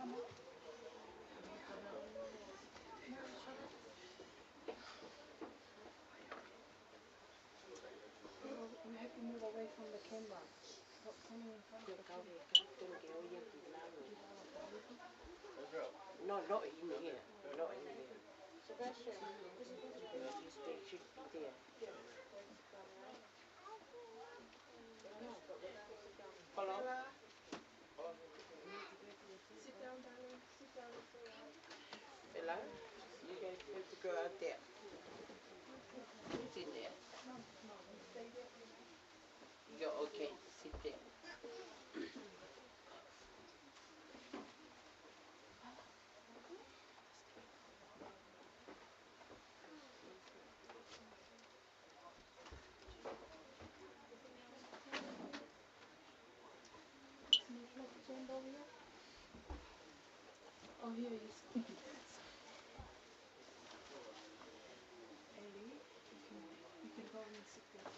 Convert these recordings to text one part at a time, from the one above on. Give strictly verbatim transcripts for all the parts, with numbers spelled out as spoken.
We have to move away from the camera. Stop standing in front of the camera. No, not in here. Not in here. They should be there. Hello? Sit down, darling. Sit down. Hello? You guys have to go out there. Who's in there? You're okay. Sit there. Oh, here he is. Ellie, you can, you can go and sit there.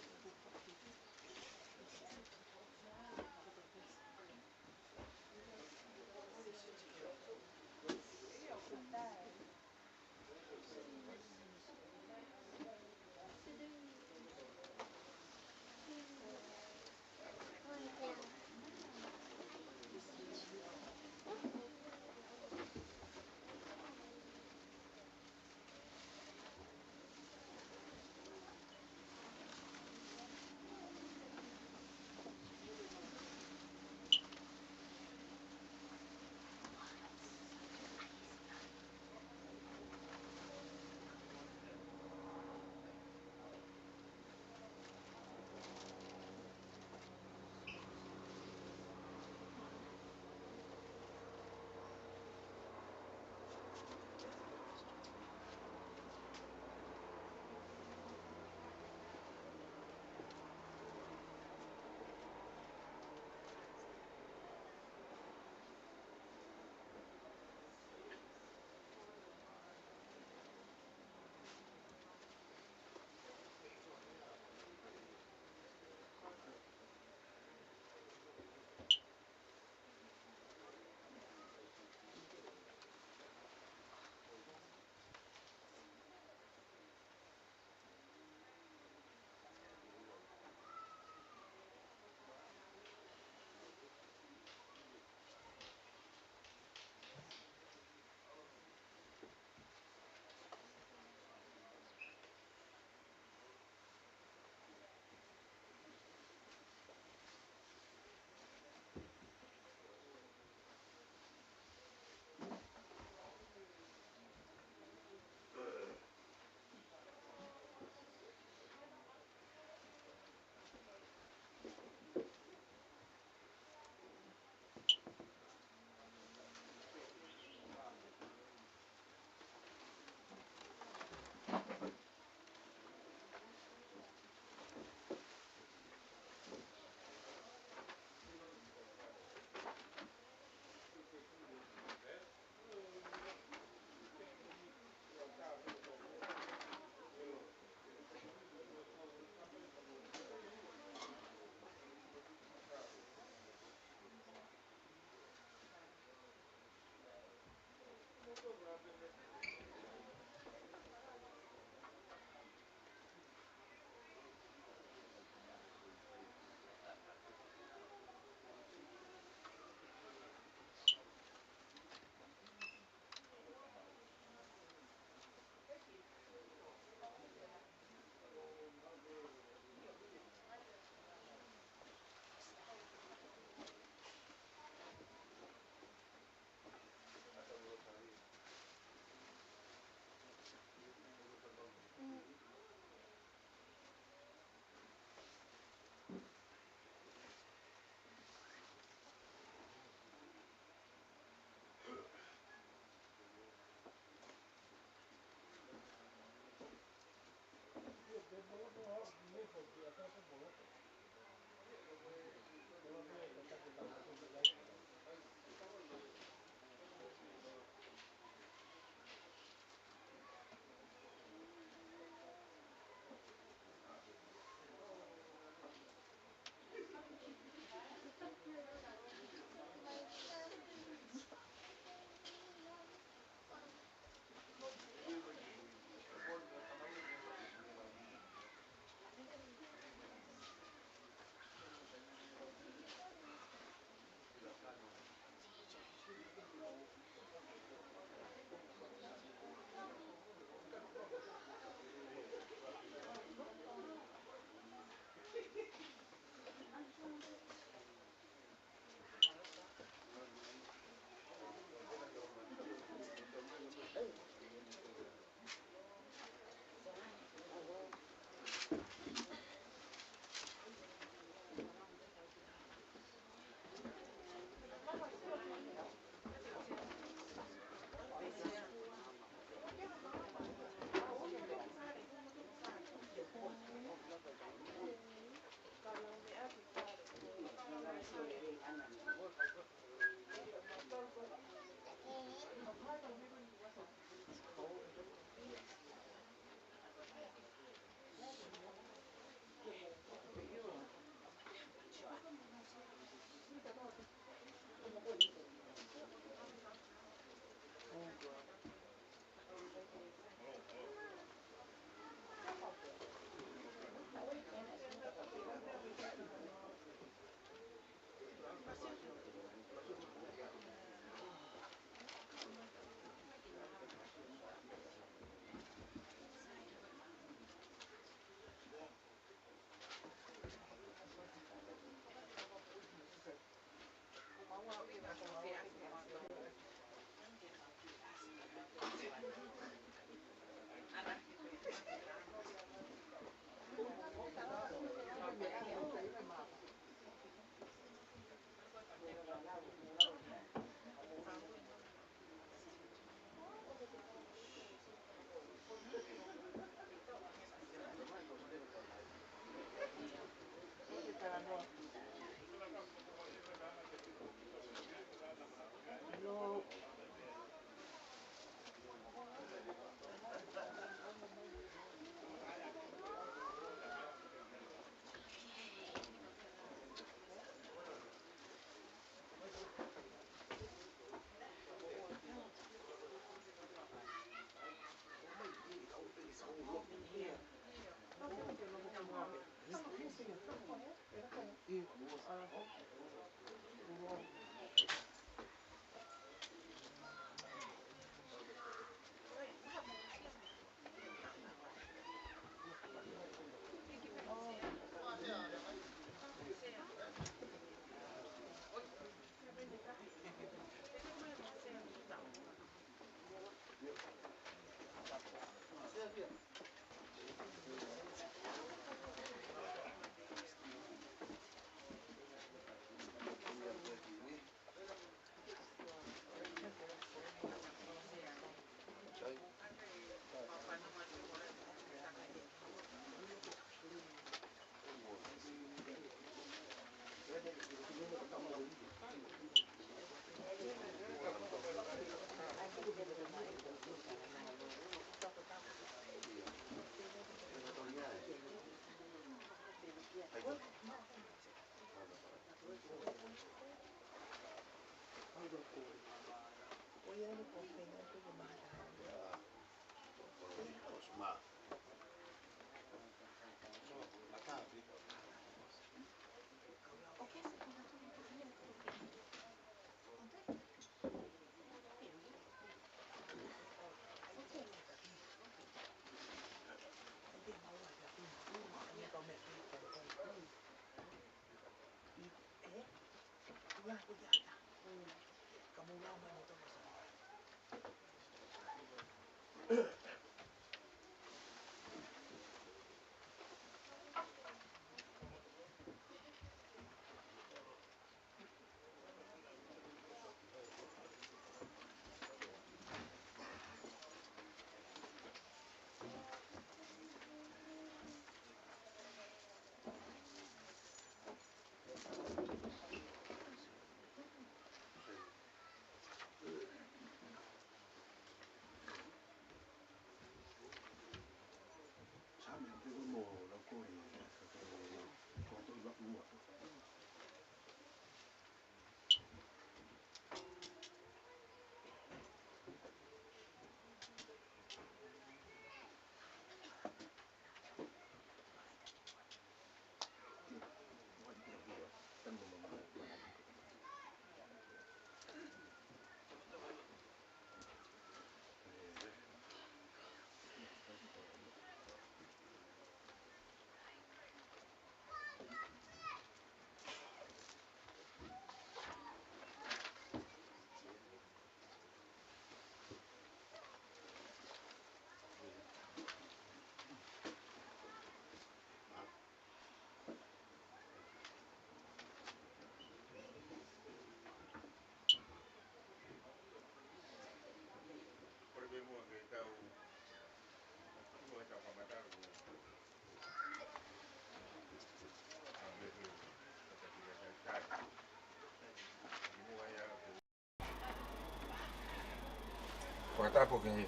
Fakatapu ki he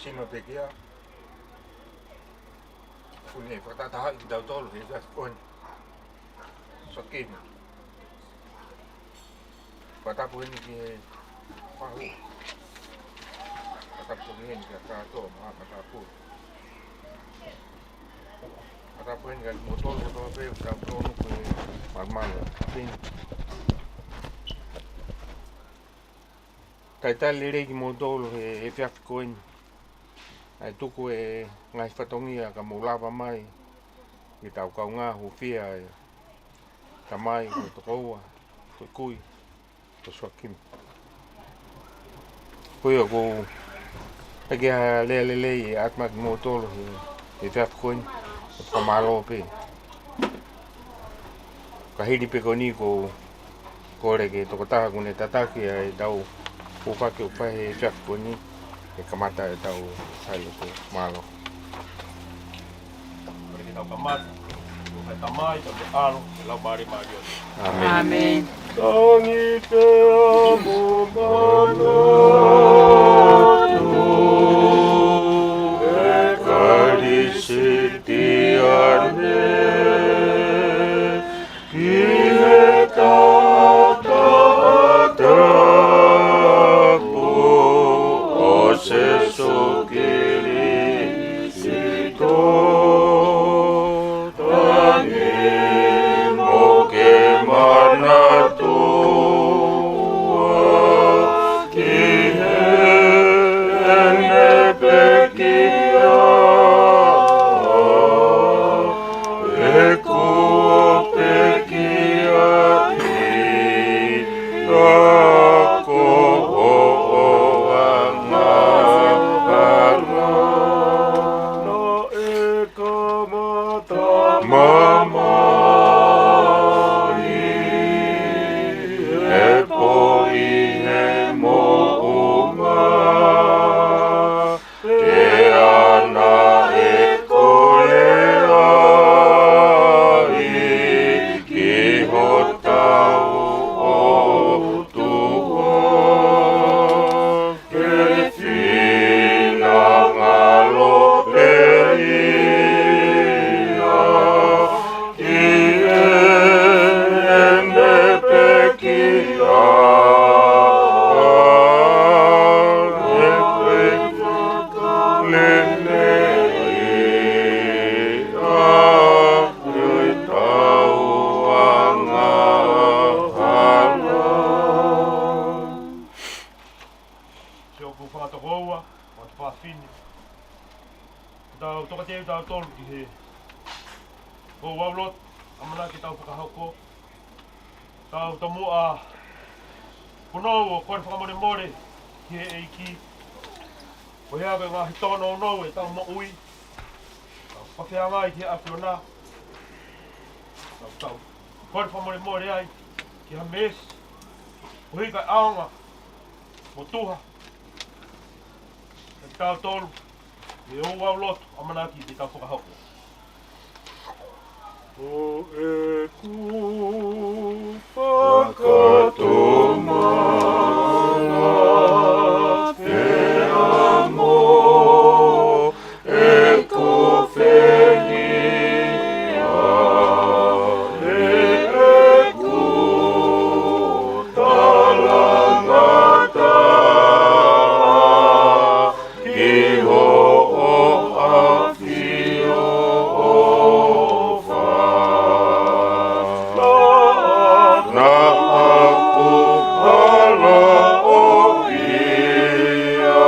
sino pekia. Kune fakataha kitautolu he efiafi ko eni. Sokina. Fakatapu heni ki he fahu. Fakatapu heni ki he kātoa, maha fakatapu. Fakatapu heni kia kimoutolu kotoa pē, kitautolu ko e malumalu. Talitali lelei kimoutolu he, he efiafi ko eni. ʻA e tuku e ngaahi fatongia ka mou lava mai ke tau kaungā hūfia e tamai, ko e tokoua, ko e kui, ko Suakimi. Ko ia ʻoku ʻikai ha lea lelei ʻe ʻatu mai kimoutolu he, he efiafi ko eni, ʻo fakamālō pē. Ka hili pē ko eni ʻoku ou kole ki he tokotaha ʻoku ne tataki ʻa e tau fufaki ʻoku fai he efiafi ko eni, ke kamata e tau sai ʻoku mālō. Kole ke tau kamata, ʻi he huafa ʻo e Tamai, pea mo e ʻAlo, pea mo e Laumālie Māʻoniʻoni. ʻĀmeni. ʻĀmeni. Tangi pea mo manatu, ʻe Kalisitiane, ki he taʻataʻa tapu ʻo Sīsū Kalaisi. Tangi mo ke manatua ki he Ko e ʻoatu ʻamanaki ke tau fakahoko, tau tomuʻa punou ʻo kole fakamolemole ki he ʻEiki. Ko ia ko e ngaahi tōnounou ʻetau moʻui, tau fakafeangai ki he ʻAfiona, tau, tau kole fakamolemole ai ki ha meesi, koeʻuhi ko e ʻaonga mo tuha ʻa kitautolu. Ko e ʻoatu ʻamanaki ke tau fakahoko. Ko ʻeku fakatomala pea mo ʻeku fehiʻa, ʻeku talangata ki hoʻo ʻafio ʻofa. Naʻa ku hala ʻo ia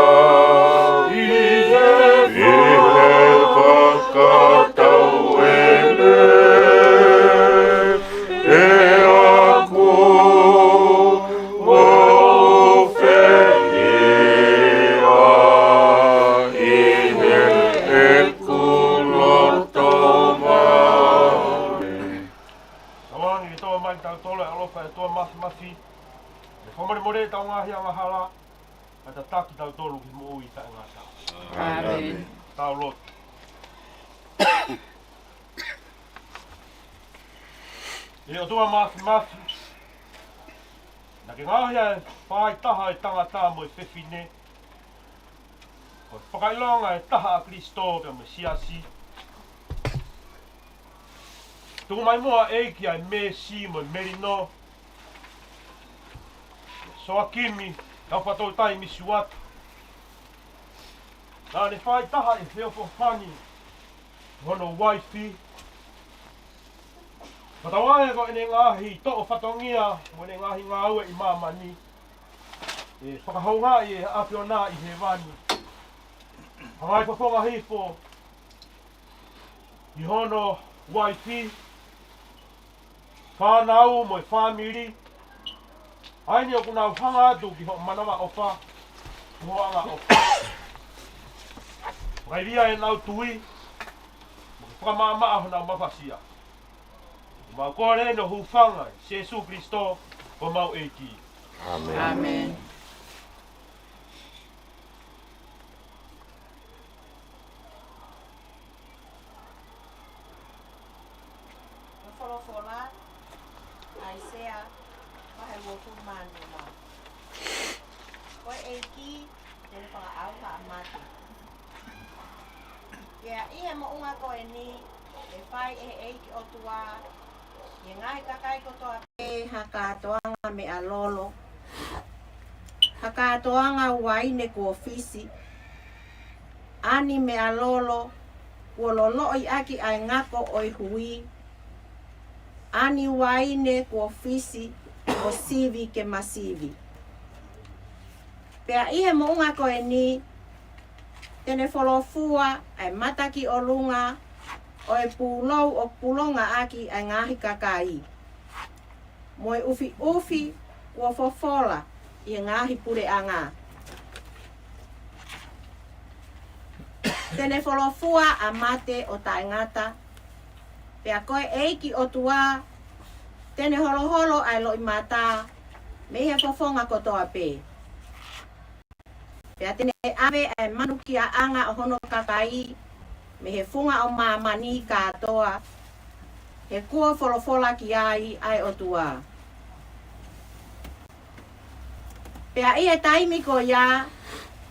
ʻi he, ʻi he fakatauele, pea kuo u fehiʻa ʻi heʻeku loto mā. Tauange ke tō mai kiate kitautolu e ʻaloʻofa ʻa e ʻOtua Māfimafi, ke fakamolemole ʻetau ngaahi angahala, kae tataki kitautolu ki he moʻui taʻengata. ʻĀmeni. Tau lotu. ʻE ʻOtua Māfimafi, naʻa ke ngaohi ʻa e faaitaha ʻo e tangata mo e fefine, ko e fakaʻilonga ʻe taha ʻa Kalaisi pea mo e siasi. Tuku mai muʻa ʻEiki ʻa e meesi mo e melino, Soakimi Taufatoutai Misiuatu. Naʻa ne faaitaha ʻi he feʻofoʻofani hono uaifi. Fakatauange ko ʻene ngaahi toʻo fatongia mo ʻene ngaahi ngāue ʻi māmani, ʻe fakahoungaʻi ʻe he ʻAfiona ʻi hēvani. Hanga ʻo fofonga hifo ʻi hono uaifi, fānau mo e fāmili, ʻa eni ʻoku nau hanga atu ki hoʻo manavaʻofa, ki hoʻo angaʻofa. Fakaivia ʻenau tui, mo ke fakamaʻamaʻa honau mafasia. Mau kole ʻeni ʻo hūfanga ʻia Sīsū Kalaisi ko homau ʻEiki. ʻĀmeni. ʻĀmeni. Ko e folofola, ʻAisea vahe uofulu mā nima. Ko e ʻEiki te ne fakaʻauha ʻa mate. Pea ʻi he moʻunga ko eni, ʻe fai ʻe he ʻEiki ʻOtua ʻi he ngaahi kakai kotoa pē ha kātoanga meʻalolo, ha kātoanga uaine kuo fisi, ʻa e meʻalolo kuo loloʻi ʻaki ʻa e ngako ʻo e hui, ʻa e uaine kuo fisi ʻo sivi ke masivi. Pea ʻi he moʻunga ko eni, te ne folofua ʻa e mata ki ʻolunga ʻo e pūlou ʻoku pulonga ʻaki ʻa e ngaahi kakai, mo e ʻufiʻufi kuo fofola ʻi he ngaahi puleʻanga. Te ne folofua ʻa mate ʻo taʻengata, pea ko e ʻEiki ʻOtua te ne holoholo ʻa e loʻimata mei he fofonga kotoa pē. Pea te ne ʻave ʻa e manukiaʻanga ʻo hono kakai mei he funga ʻo māmani kātoa, he kuo folofola ki ai ʻa e ʻOtua. Pea ʻi he taimi ko ia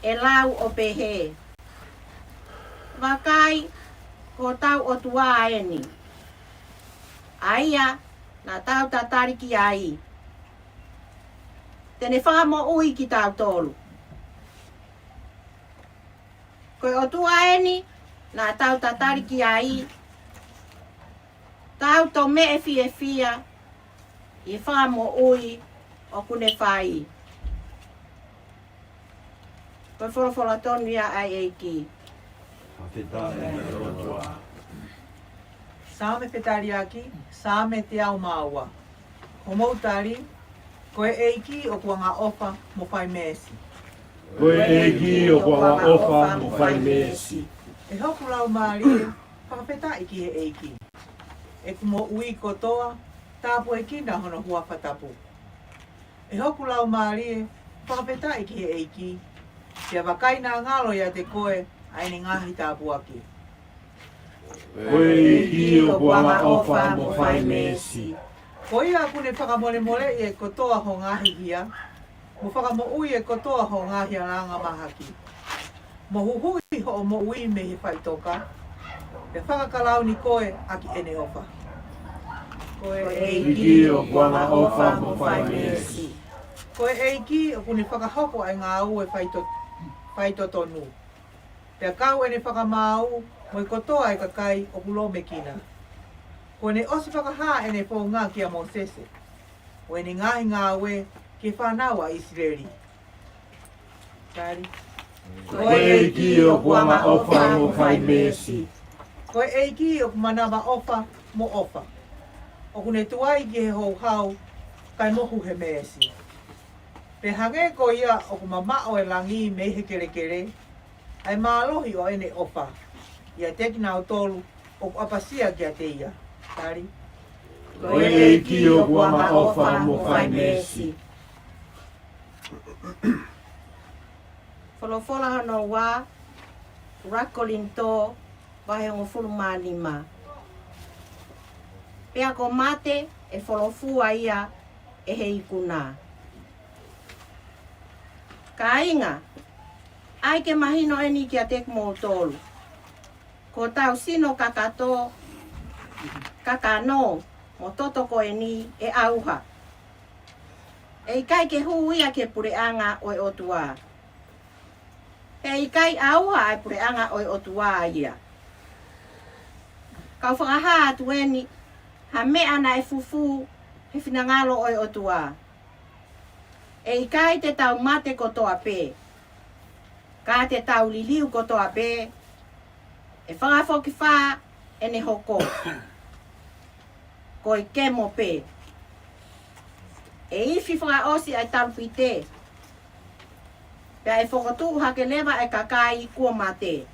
ʻe lau ʻo pehē, Vakai, ko hotau ʻOtua eni, ʻa ia naʻa tau tatali ki ai, te ne fakamoʻui kitautolu. Ko e ʻOtua eni naʻa tau tatali ki ai, tau tomeʻe fiefia ʻi he fakamoʻui ʻoku ne fai. Ko e folofola tonu ia ʻa e ʻEiki. Fakafetaʻi ki he ʻOtua. Saame fetaliaki, Saame teau mā ua. Ko hoʻomou tali: Ko e ʻEiki ʻoku angaʻofa mo fai meesi. Ko e ʻEiki ʻoku angaʻofa mo fai meesi. ʻE hoku laumālie, fakafetaʻi ki he ʻEiki. ʻEku moʻui kotoa, tāpuekina hono huafa tapu. ʻE hoku laumālie, fakafetaʻi ki he ʻEiki, pea vakai naʻa ngalo ʻiate koe ʻa ʻene ngaahi tāpuaki. Ko e ʻEiki ʻoku angaʻofa mo fai meesi. Ko ia ʻoku ne fakamolemoleʻi ʻa e kotoa ho ngaahi hia, mo fakamoʻui ʻa e kotoa ho ngaahi angahala mahaki. Mo huhuʻi hoʻo moʻui mei he faʻitoka, pea fakakalauni koe ʻaki ʻene ʻofa. Ko e ʻEiki ʻoku angaʻofa mo fai meesi. Ko e ʻEiki ʻoku ne fakahoko ʻa e ngāue faito-, faitotonu, pea kau ʻene fakamaau mo e kotoa ʻa e kakai ʻoku lōmekina. Kuo ne ʻosi fakahā ʻene founga kia Mōsese, ʻo ʻene ngaahi ngāue ki he fānau ʻa ʻIsileli. Tali. Ko e ʻEiki ʻoku angaʻofa mo fai meesi. Ko e ʻEiki ʻoku manavaʻofa mo ʻofa. ʻOku ne tuai ki he houhau, kae mohu he meesi. Pea hangē ko ia ʻoku mamaʻo e langi mei he kelekele, ʻa e mālohi ʻo ʻene ʻofa ʻiate kinautolu ʻoku ʻapasia kiate ia. Tali. Ko e ʻEiki ʻoku angaʻofa mo fai meesi. Folofola hono ua, ʻuluaki Kolinitō, vahe hongofulu mā nima. Pea ko mate ʻe folofua ia ʻe he ikuna. Kāinga, ʻai ke mahino eni kiate kimoutolu: Ko hotau sino kakato, kakano, mo toto ko eni ʻe ʻauha. ʻE ʻikai ke hū ia ki he puleʻanga ʻo e ʻOtua. He ʻikai ʻauha ʻa e puleʻanga ʻo e ʻOtua ia. Kau fakahā atu eni ha meʻa naʻe fufū he finangalo ʻo e ʻOtua. ʻE ʻikai te tau mate kotoa pē, ka te tau liliu kotoa pē, ʻe fakafokifā ʻene hoko, ko e kemo pē. ʻE ifi fakaʻosi ʻa e talupite, pea ʻe fokotuʻu hake leva ʻa e kakai kuo mate.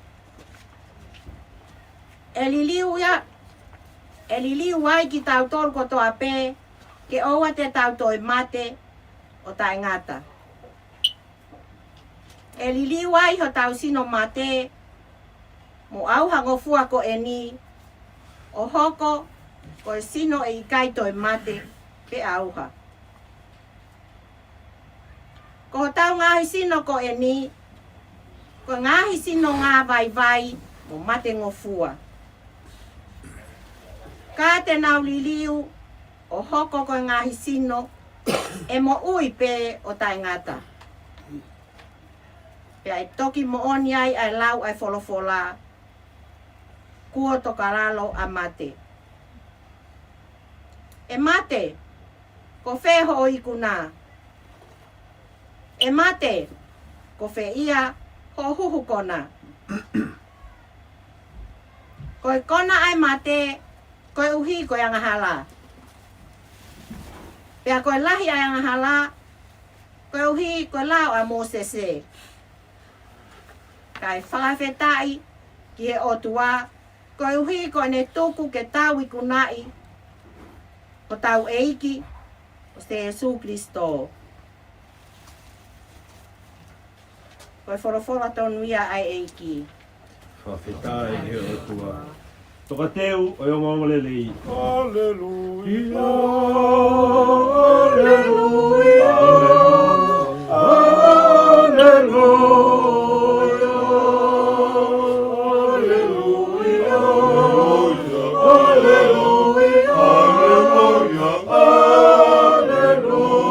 ʻE liliu ia, ʻe liliu ai kitautolu kotoa pē, ke ʻoua te tau toe mate ʻo taʻengata. ʻE liliu ai hotau sino mate mo ʻauha ngofua ko eni, ʻo hoko ko e sino ʻe ʻikai toe mate pe ʻauha. Ko hotau ngaahi sino ko eni, ko e ngaahi sino ngāvaivai mo mate ngofua. Ka te nau liliu ʻo hoko ko e ngaahi sino ʻe moʻui pē ʻo taʻengata. Pea ʻe toki moʻoni ai ʻa e lau ʻa e folofola: Kuo tokalalo ʻa mate. ʻE mate, ko fē hoʻo ikuna? ʻE mate, ko fē ia hoʻo huhu kona? Ko e kona ʻa e mate, koeʻuhi ko e angahala. Pea ko e lahi ʻa e angahala, koeʻuhi ko e lao ʻa Mōsese. Kae fakafetaʻi ki he ʻOtua, koeʻuhi ko ʻene tuku ke tau ikunaʻi hotau ʻEiki ko Sēsū Kilisitō. Ko e folofola tonu ia ʻa e ʻEiki. Fakafetaʻi ki he ʻOtua. Tokateu ʻo e ongoongolelei. Haleluia, haleluia, haleluia, haleluia, haleluia,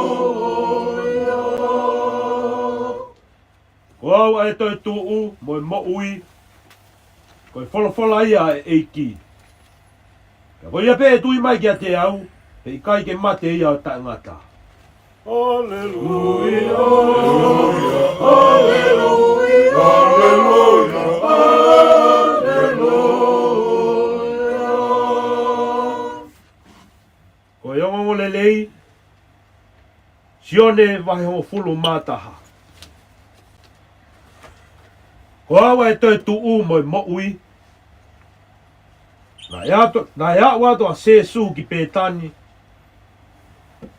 haleluia. Ko au ʻa e toetuʻu mo e moʻui, ko e folofola ia ʻa e ʻEiki. Pea ko ia pē ʻe tui mai kiate au, heʻikai ke mate ia ʻo taʻengata. Haleluia, haleluia, haleluia, haleluia. Sione vahe hongofulu mā taha. Ko au ʻa e toetuʻu mo e moʻui. Naʻe atu, naʻe aʻu atu ʻa Sēsū ki Pētani.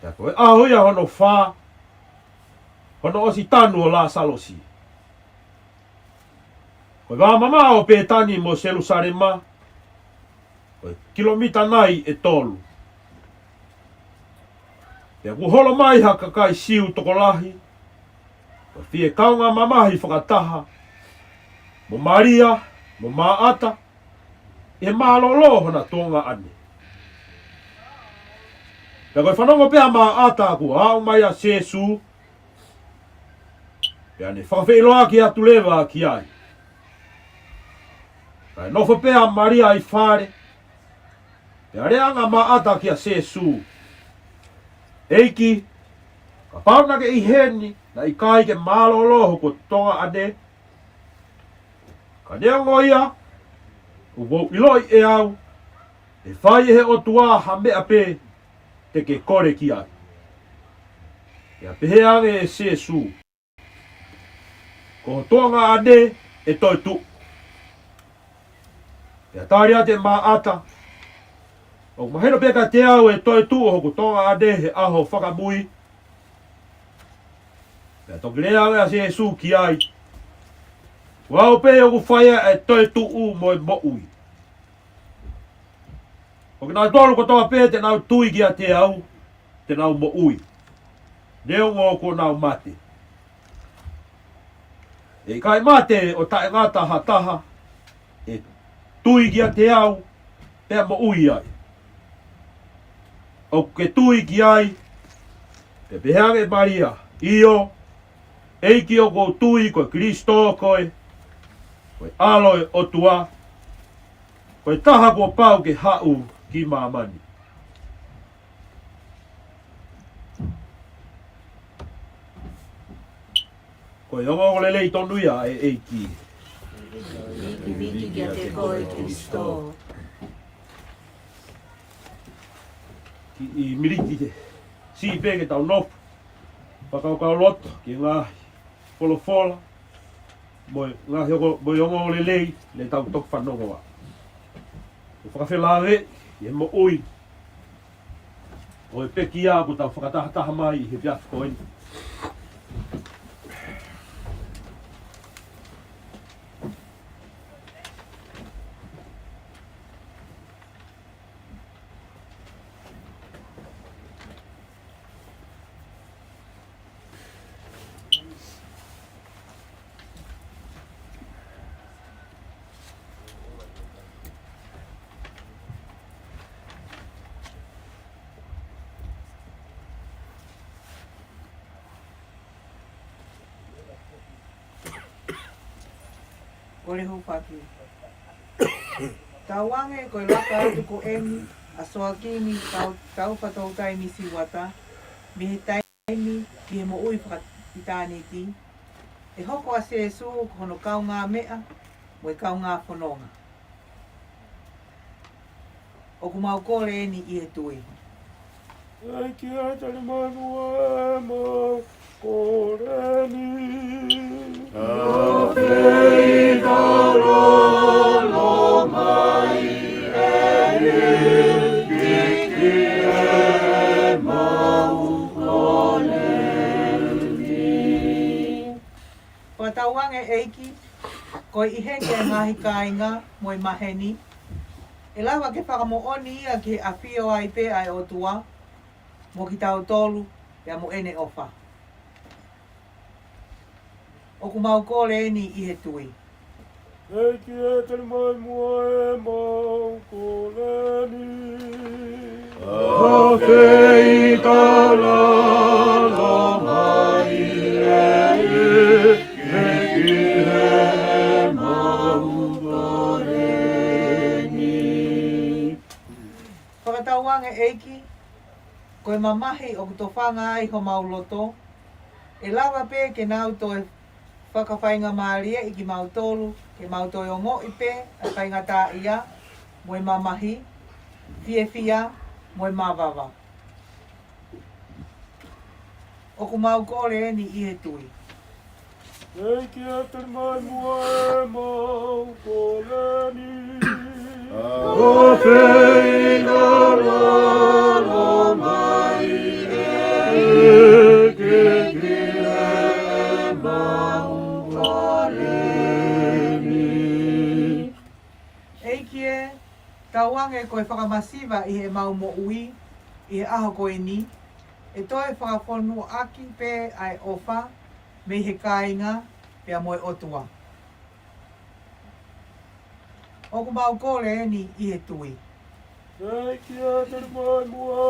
Pea ko e ʻaho ia hono fā, hono ʻosi tanu ʻo Lāsalosi. Ko e vā mamaʻo ʻo Pētani mo Selūsalema, ko e kilomita nai ʻe tolu. Pea kuo holo mai ha kakai Siu tokolahi, ko e fie kaungā mamahi fakataha mo Malia mo Māʻata, ʻi he mālōlō hona tuongaʻane. Pea ko e fanongo pē ʻa Māʻata kuo aʻu mai ʻa Sēsū, pea ne fakafeʻiloaki atu leva ki ai. Kae nofo pē ʻa Malia ʻi fale, pea lea ange ʻa Māʻata kia Sēsū, ʻEiki, kapau naʻa ke ʻi heni, naʻe ʻikai ke mālōlō hoku tuongaʻane. Ka neongo ia, ʻoku ou ʻiloʻi ʻe au, ʻe fai ʻe he ʻOtua ha meʻa pē te ke kole ki ai. Pea pehē ange ʻe Sēsū, Ko ho tuongaʻane ʻe toetuʻu. Pea tali atu ʻe Māʻata, ʻOku mahino pē kiate au ʻe toetuʻu hoku tuongaʻane he ʻaho fakamui. Pea toki lea ange ʻa Sēsū ki ai, Ko au pē ʻoku fai ʻa e toetuʻu mo e moʻui. Ko kinautolu kotoa pē te nau tui kiate au, te nau moʻui, neongo kuo nau mate. ʻE ʻikai mate ʻo taʻengata ha taha ʻe tui kiate au, pea moʻui ai. ʻOku ke tui ki ai? Pea pehē ange ʻe Malia, ʻIo, ʻEiki, ʻoku ou tui ko e Kilisitō koe, ko e ʻAlo ʻo e ʻOtua, ko e taha kuo pau ke haʻu ki māmani. Ko e ongoongolelei tonu ia ʻa e ʻEiki. Viki kiate koe Kilisitō. Kiʻi miniti siʻi pē ke tau nofo fakakaukauloto ki he ngaahi folofola mo e ngaahi ongo, mo e ongoongolelei ne tau toki fanongo ai. ʻOku fakafelāveʻi ʻi he moʻui ʻo e pekia ʻoku tau fakatahataha mai ʻi he efiafi ko eni. Kole hūfaki. Tauange ko e laka atu ko eni ʻa Soakimu Tau, Taufa Toutai Nisiuata, mei he taimi ki he moʻui fakaʻitāniti, ʻe hoko ʻa Sēsū ko hono kaungāmeʻa mo e kaungā fononga. ʻOku mau kole eni ʻi he tui. ʻEiki ē, tali mai muʻa ʻemau kole ni. ʻA feitaulalo mai eni, ʻEiki ē, ʻemau kole ni. Fakatauange ʻEiki, ko e ʻi heni ʻa e ngaahi kāinga mo e maheni, ʻe lava ke fakamoʻoni ia ki he ʻafio ai pē ʻa e ʻOtua mo kitautolu, pea mo ʻene ʻofa. ʻOku mau kole eni ʻi he tui. ʻEiki ē, tali mai muʻa ʻemau kole ni. ʻA feitaulalo mai eni, ʻEiki ē, ʻemau kole ni. Fakatauange ʻEiki, ko e mamahi ʻoku tofanga ai homau loto, ʻe lava pē ke nau toe fakafaingamālieʻi kimautolu, ke mau toe ongoʻi pē ʻa e faingataʻaʻia, mo e mamahi, fiefia, mo e mavava. ʻOku mau kole eni ʻi he tui. ʻEiki ē, tali mai muʻa ʻemau kole ni. ʻO fei ka lolo mai ʻEiki ki heʻemau kole ni. ʻEiki ē, tauange ko e fakamasiva ʻi heʻemau moʻui ʻi he ʻaho ko eni, ʻe toe fakafonu ʻaki pē ʻa e ʻofa mei he kāinga pea mo e ʻOtua. ʻOku mau kole eni ʻi he tui. ʻEiki ē, tali mai muʻa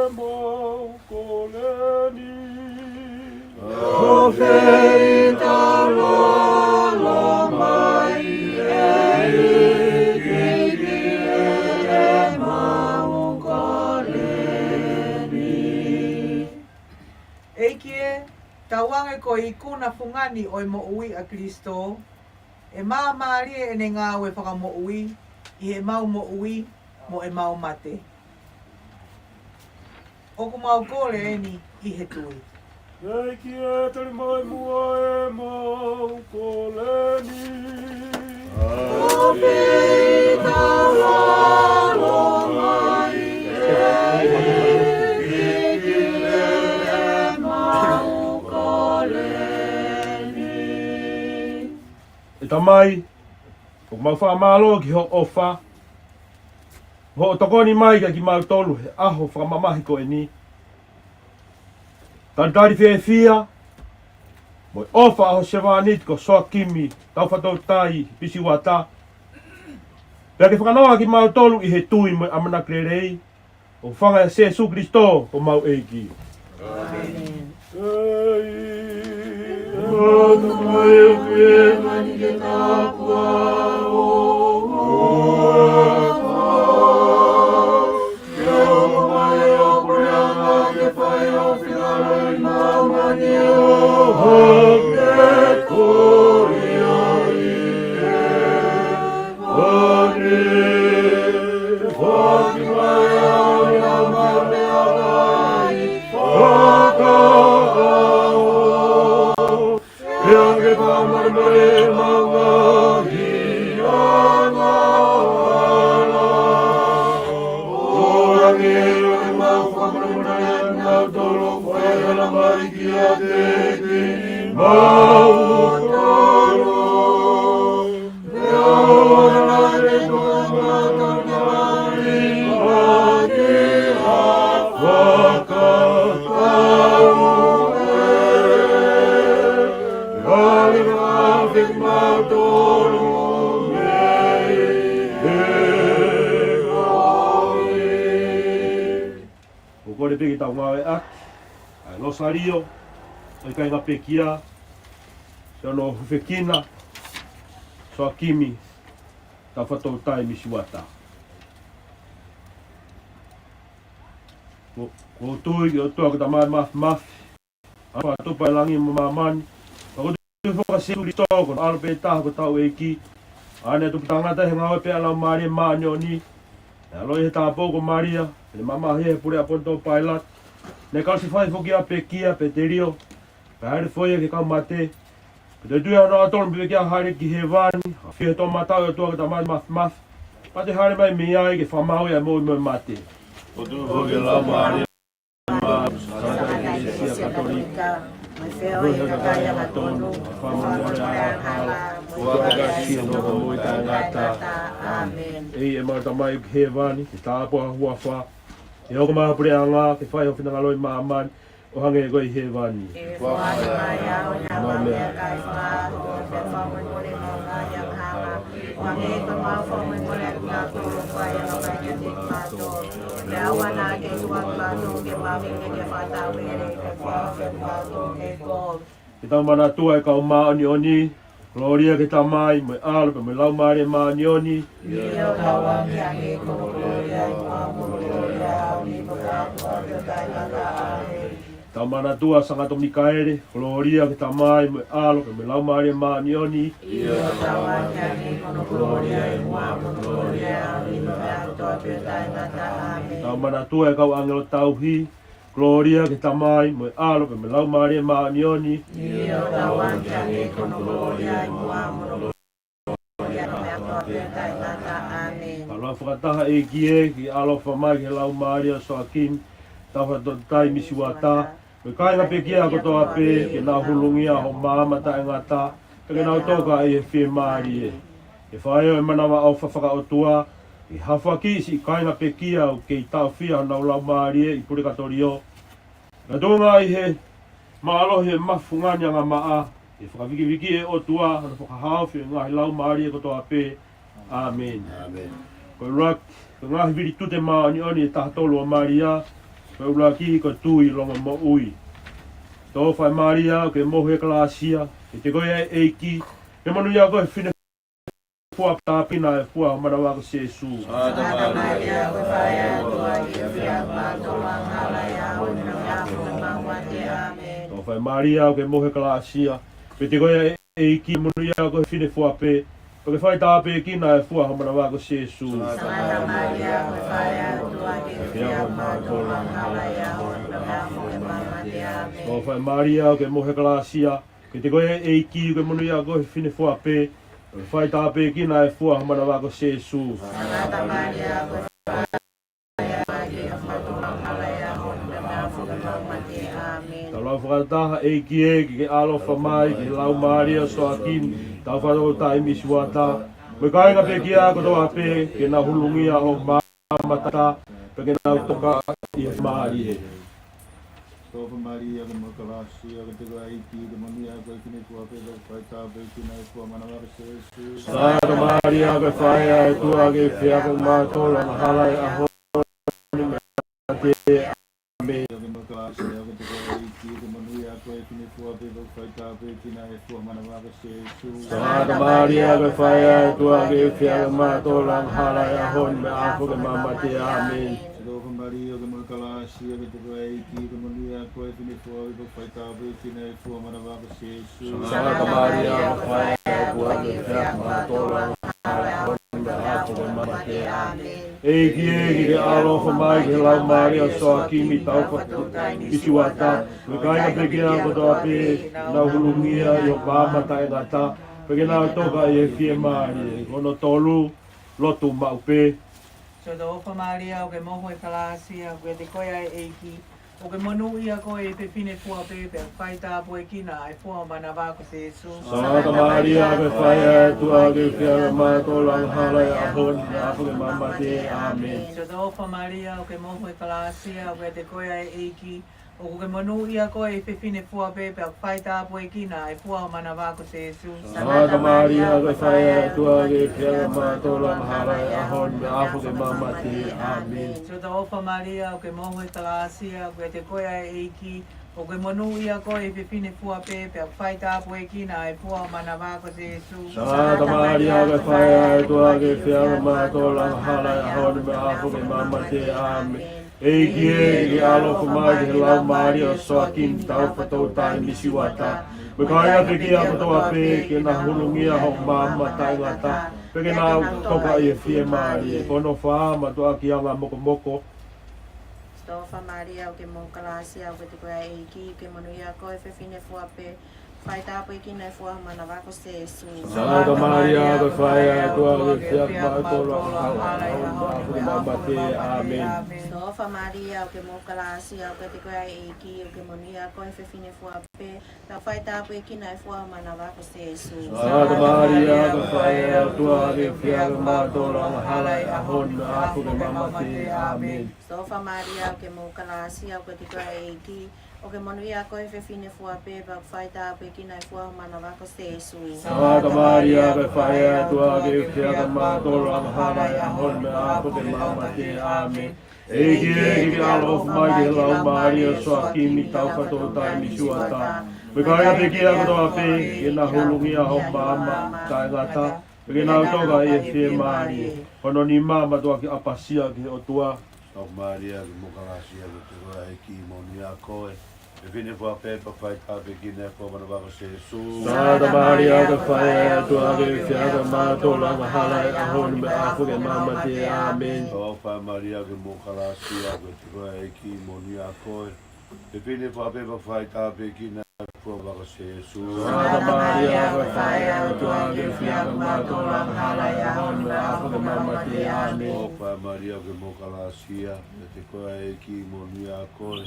ʻemau kole ni. ʻO fei ka lolo mai ʻEiki ki heʻemau kole ni. ʻEiki ē, tauange ko e ikuna fungani ʻo e moʻui ʻa Kalaisi, ʻe māmālie ʻene ngāue fakamoʻui ʻi heʻemau moʻui mo ʻemau mate. ʻOku mau kole eni ʻi he tui. ʻEiki ē, tali mai muʻa ʻemau kole ni. ʻO fei ka lolo mai ʻEiki ki heʻemau kole ni. ʻE Tamai, ʻoku mau fakamālō ki hoʻo ʻofa, hoʻo tokoni mai kiate kimautolu he ʻaho fakamamahi ko eni. Talitali fiefia mo e ʻofa ʻa ho sevāniti ko Soakimi Taufatoʻutai Pisiuata, pea ke fakanoa kimautolu ʻi he tui mo e ʻamanaki lelei, ʻoku fanga ʻia Sēsū Kalaisi ko homau ʻEiki. ʻĒmeni. ʻE Tamai ʻoku ʻi hēvani, ke tāpuhā ho huafa. Ke hoko mai ho puleʻanga, ke fai ho finangalo ʻi māmani ʻo hangē ko ia ʻi hēvani. Foaki mai haʻo meʻakai fakaʻaho. Pea ke fakamalumalu ʻemau ngaahi angahala, ʻo hangē ko ʻemau fakamalumalu ʻa kinautolu ʻoku fai angahala mai kiate kimautolu. Pea ʻoua naʻa ke tuku kimautolu ki he mali, ka ke fakakau ē. Pea ke fakafeʻao kimautolu mei he kovi. ʻOku kole pē ke tau ngāueʻaki ʻa e Losalio ʻo e kāinga pekia, ʻi hono hūfekina Soakimi Taufatoʻutai Misiuata. Ko, ko e tui ki he ʻOtua ko e Tamai Mafimafi, ʻa e Fakatupu ʻo e langi mo māmani. Pea ko e tui foki kia Sēsū Kalaisi ko hono ʻAlo pē taha ko hotau ʻEiki, ʻa ia naʻe tupu tangata ʻi he ngāue pē ʻa e Laumālie Māʻoniʻoni, naʻe ʻaloʻi ʻi he tāupoʻou ko Malia, pea ne mamahi ʻi he puleʻanga ʻo Ponitō Pailato, naʻe kalusefai foki ʻi he pekia pea telio, pea hāʻele foki ia ki he kau mate, pea toe tuli ʻa hono ʻaho tolu pea hāʻele ki hēvani, ʻafio ʻi he toʻomataʻu ʻo e ʻOtua ko e Tamai Mafimafi, pea toe hāʻele mai mei ai ke fakamaauʻi ʻa e moʻui mo e mate. Ko e tui foki ki he Laumālie Māʻoniʻoni, ʻa e ʻEkelesia Katolika, mo e feohi ʻa e kakai angatonu, mo e fakamolemole ʻa e angahala, mo e ʻamanaki ki he moʻui taʻengata. ʻĒmeni. ʻEiki ʻemau Tamai ʻoku ʻi hēvani, ke tāpuhā ho huafa, ke hoko mai ho puleʻanga, ke fai ho finangalo ʻi māmani, ʻo hangē ko ia ʻi hēvani. Ke foaki mai ʻa e ʻaho ni haʻamau meʻakai fakaʻaho, pea fakamolemole ʻemau ngaahi angahala, ʻo hangē ko ʻemau fakamolemole ʻa kinautolu ʻoku fai angahala mai kiate kimautolu. Pea ʻoua naʻa ke tuku kimautolu ke mamahi, ka ke fakamoʻui kimautolu mei he kovi, pea fakamoʻui kimautolu mei he kovi. Ke tau manatua ʻa e kau māʻoniʻoni. Kolōlia ki he Tamai, mo e ʻAlo, pea mo e Laumālie Māʻoniʻoni. ʻIo, ʻo taau ange ʻa e kolōlia ʻi muʻa, mo e kolōlia ʻi he ʻahó ni, pea ʻo taʻengata. ʻĒmeni. Tau manatua Sangato Mikaele. Kolōlia ki he Tamai, mo e ʻAlo, pea mo e Laumālie Māʻoniʻoni. ʻIo, ʻo taau ange ʻa e kolōlia ʻi muʻa, mo e kolōlia ʻi he ʻahó ni, pea ʻo taʻengata. ʻĒmeni. Tau manatua e kau ʻāngelo tauhi. Kolōlia ki he Tamai, mo e ʻAlo, pea mo e Laumālie Māʻoniʻoni. ʻIo, ʻo taau ange ki he ʻEiki hono kolōlia, ʻi muʻa mo hono kolōlia, ʻi he meʻa kotoa pē taʻengata. ʻĀmeni. Tau lau fakataha. ʻEiki ē, ke ke ʻaloʻofa mai ki he laumālie ʻo Soakimi, tauhi totaiʻi misiuata, mo e kāinga pekia kotoa pē, ke nau hulungia hoʻo maama taʻengata, pea ke nau toka ʻi he fiemālie. Ke fai ʻo e manavaʻofa fakaʻotua, ʻi he hafoaki siʻi kāinga pekia ʻoku kei taʻofia honau laumālie ʻi pulekatolio. Naʻa tuʻunga ʻi he mālohi ʻo e mafunga ni angamaʻa, ʻi he fakavikiviki ʻe he ʻOtua hono fakahaofi ʻo e ngaahi laumālie kotoa pē. ʻĀmeni. ʻĀmeni. Ko e ʻuluaki, ko e ngaahi vilitute māʻoniʻoni ʻe taha tolu ʻo Malia, ko e ʻuluaki ko e tui longomoʻui. Tō fai Malia, ʻoku ke mohe kalāsia, kiate koe ʻa e ʻEiki, ʻoku ke monūʻia koe he fefine fua pē, pea ʻoku tāpuekina ʻa e fua ʻo ho manava ko Sēsū. Sangata Malia, ko e faʻē ʻa e ʻOtua, ke ke fie ʻamanaki kiate kimautolu angahala ʻi he ʻaho ni mo e ʻaho ʻo ʻemau mate. ʻĀmeni. Tō fai Malia, ʻoku ke mohe kalāsia, kiate koe ʻa e ʻEiki, ʻoku ke monūʻia koe he fefine fua pē, pea ʻoku ke fai tāpuekina ʻa e fua ʻo ho manava ko Sēsū. Sangata Malia, ko e faʻē ʻa e ʻOtua, ke ke fie ʻamanaki kiate kimautolu angahala ʻi he ʻaho ni mo e ʻaho ʻo ʻemau mate. ʻĀmeni. Tō fai Malia, ʻoku ke mohe kalāsia, kiate koe ʻa e ʻEiki, ʻoku ke monūʻia koe he fefine fua pē, pea ʻoku ke fai tāpuekina ʻa e fua ʻo ho manava ko Sēsū. Sangata Malia, ko e faʻē ʻa e ʻOtua, ke ke fie ʻamanaki kiate kimautolu angahala ʻi he ʻaho ni mo e ʻaho ʻo ʻemau mate. ʻĀmeni. Tau lau fakataha. ʻEiki ē, ke ke ʻaloʻofa mai ki he laumālie ʻo Soakimi, tauhi totaiʻi misiuata, mo e kāinga pekia kotoa pē, ke nau hulungia hoʻo maama taʻengata, pea ke nau toka ʻi he fiemālie. Tō fai Malia, ʻoku ke mohe kalāsia, kiate koe ʻa e ʻEiki, ʻoku ke monūʻia koe he fefine fua pē, pea ʻoku ke fai tāpuekina ʻa e fua ʻo ho manava ko Sēsū. Sangata Malia, ko e faʻē ʻa e ʻOtua, ke ke fie ʻamanaki kiate kimautolu angahala ʻi he ʻaho ni mo e ʻaho ʻo ʻemau mate. ʻĀmeni. Malia, ʻoku ke mohe kalāsia, kiate koe ʻa e ʻEiki, ʻoku ke monūʻia koe he fefine fua pē, pea ʻoku ke fai tāpuekina ʻa e fua ʻo ho manava ko Sēsū. Sangata Malia, ko e faʻē ʻa e ʻOtua, ke ke fie ʻamanaki kiate kimautolu angahala ʻi he ʻaho ni mo e ʻaho ʻo ʻemau mate. ʻĀmeni. Tō fai Malia, ʻoku ke mohe kalāsia, kiate koe ʻa e ʻEiki, ʻoku ke monūʻia koe he fefine fua pē, pea ʻoku ke fai tāpuekina ʻa e fua ʻo ho manava ko Sēsū. Sangata Malia, ko e faʻē ʻa e ʻOtua, ke ke fie ʻamanaki kiate kimautolu angahala ʻi he ʻaho ni mo e ʻaho ʻo ʻemau mate. ʻĀmeni. ʻEiki ē, ke ke ʻaloʻofa mai ki he laumālie ʻo Soakimi, tauhi totaiʻi misiuata, mo e kāinga pekia kotoa pē, ke nau hulungia ʻi hoʻo maama taʻengata, pea ke nau toka ʻi he fiemālie. Ko hono tolu, lotu maʻu pē. Siʻoto ʻofa Malia, ʻoku ke mohe kalāsia, kiate koe ʻa e ʻEiki, ʻoku ke monūʻia koe he fefine fua pē, pea ʻoku ke fai tāpuekina ʻa e fua ʻo ho manava ko Sēsū. Sangata Malia, ko e faʻē ʻa e ʻOtua, ke ke fie ʻamanaki kiate kimautolu angahala ʻi he ʻaho ni mo e ʻaho ʻo ʻemau mate. ʻĀmeni. Siʻoto ʻofa Malia, ʻoku ke mohe kalāsia, kiate koe ʻa e ʻEiki, ʻoku ke monūʻia koe he fefine fua pē, pea ʻoku ke fai tāpuekina ʻa e fua ʻo ho manava ko Sēsū. Sangata Malia, ko e faʻē ʻa e ʻOtua, ke ke fie ʻamanaki kiate kimautolu angahala ʻi he ʻaho ni mo e ʻaho ʻo ʻemau mate. ʻĀmeni. Siʻoto ʻofa Malia, ʻoku ke mohe kalāsia, kiate koe ʻa e ʻEiki, ʻoku ke monūʻia koe he fefine fua pē, pea ʻoku ke fai tāpuekina ʻa e fua ʻo ho manava ko Sēsū. Sangata Malia, ko e faʻē ʻa e ʻOtua, ke ke fie ʻamanaki kiate kimautolu angahala ʻi he ʻaho ni mo e ʻaho ʻo ʻemau mate. ʻĀmeni. ʻEiki ē, ke ke ʻaloʻofa mai ki he laumālie ʻo Soakimi, tauhi totaiʻi misiuata, mo e kāinga pekia kotoa pē, ke nau hulungia hoʻo maama taʻengata, pea ke nau toka ʻi he fiemālie. Ko hono fā, mātuʻaki anga mokomoko. Siʻoto ʻofa Malia, ʻoku ke mohe kalāsia, kiate koe ʻa e ʻEiki, ʻoku ke monūʻia koe he fefine fua pea ʻoku ke fai tāpuekina ʻa e fua ʻo ho manava ko Sēsū. Sangata Malia, ko e faʻē ʻa e ʻOtua, ke ke fie ʻamanaki kiate kimautolu angahala ʻi he ʻaho ni mo e ʻaho ʻo ʻemau mate. ʻĀmeni. Siʻoto ʻofa Malia, ʻoku ke mohe kalāsia, kiate koe ʻa e ʻEiki, ʻoku ke monūʻia koe he fefine fua pē, pea ʻoku ke fai tāpuekina ʻa e fua ʻo ho manava ko Sēsū. Sangata Malia, ko e faʻē ʻa e ʻOtua, ke ke fie ʻamanaki kiate kimautolu angahala ʻi he ʻaho ni mo e ʻaho ʻo ʻemau mate. ʻĀmeni. Siʻoto ʻofa Malia, ʻoku ke mohe kalāsia, kiate koe ʻa e ʻEiki, ʻoku ke monūʻia koe he fefine fua pē, pea ʻoku ke fai tāpuekina ʻa e fua ʻo ho manava ko Sēsū. Sangata Malia, ko e faʻē ʻa e ʻOtua, ke ke fie ʻamanaki kiate kimautolu angahala ʻi he ʻaho ni mo e ʻaho ʻo ʻemau mate. ʻĀmeni. ʻEiki ē, ke ke ʻaloʻofa mai ki he laumālie ʻo Soakimi, tauhi totaiʻi misiuata, mo e kāinga pekia kotoa pē, ke nau hulungia hoʻo maama taʻengata, pea ke nau toka ʻi he fiemālie. Ko hono nima, mātuʻaki ʻapasia ki he ʻOtua. Siʻoto ʻofa Malia, ʻoku ke mohe kalāsia, kiate koe ʻa e ʻEiki, ʻoku ke monūʻia koe he fefine fua pē, pea ʻoku ke fai tāpuekina ʻa e fua ʻo ho manava ko Sēsū. Sangata Malia, ko e faʻē ʻa e ʻOtua, ke ke fie ʻamanaki kiate kimautolu angahala ʻi he ʻaho ni mo e ʻaho ʻo ʻemau mate. ʻĀmeni. Siʻoto ʻofa Malia, ʻoku ke mohe kalāsia, kiate koe ʻa e ʻEiki, ʻoku ke monūʻia koe Fefine fuape pea fai tāpuekina ʻa e fua manava ko Sēsū. Sangata Malia, ko e faʻē ʻa e ʻOtua, ke fie ʻamanaki kimautolu angahala ʻi he ʻaho ni mo e ʻaho ʻo ʻemau mate. ʻĀmeni. ʻOfa Malia, ʻoku ke maʻu ʻa e kalasia, ʻiate koe ʻa e ʻEiki, monūʻia koe.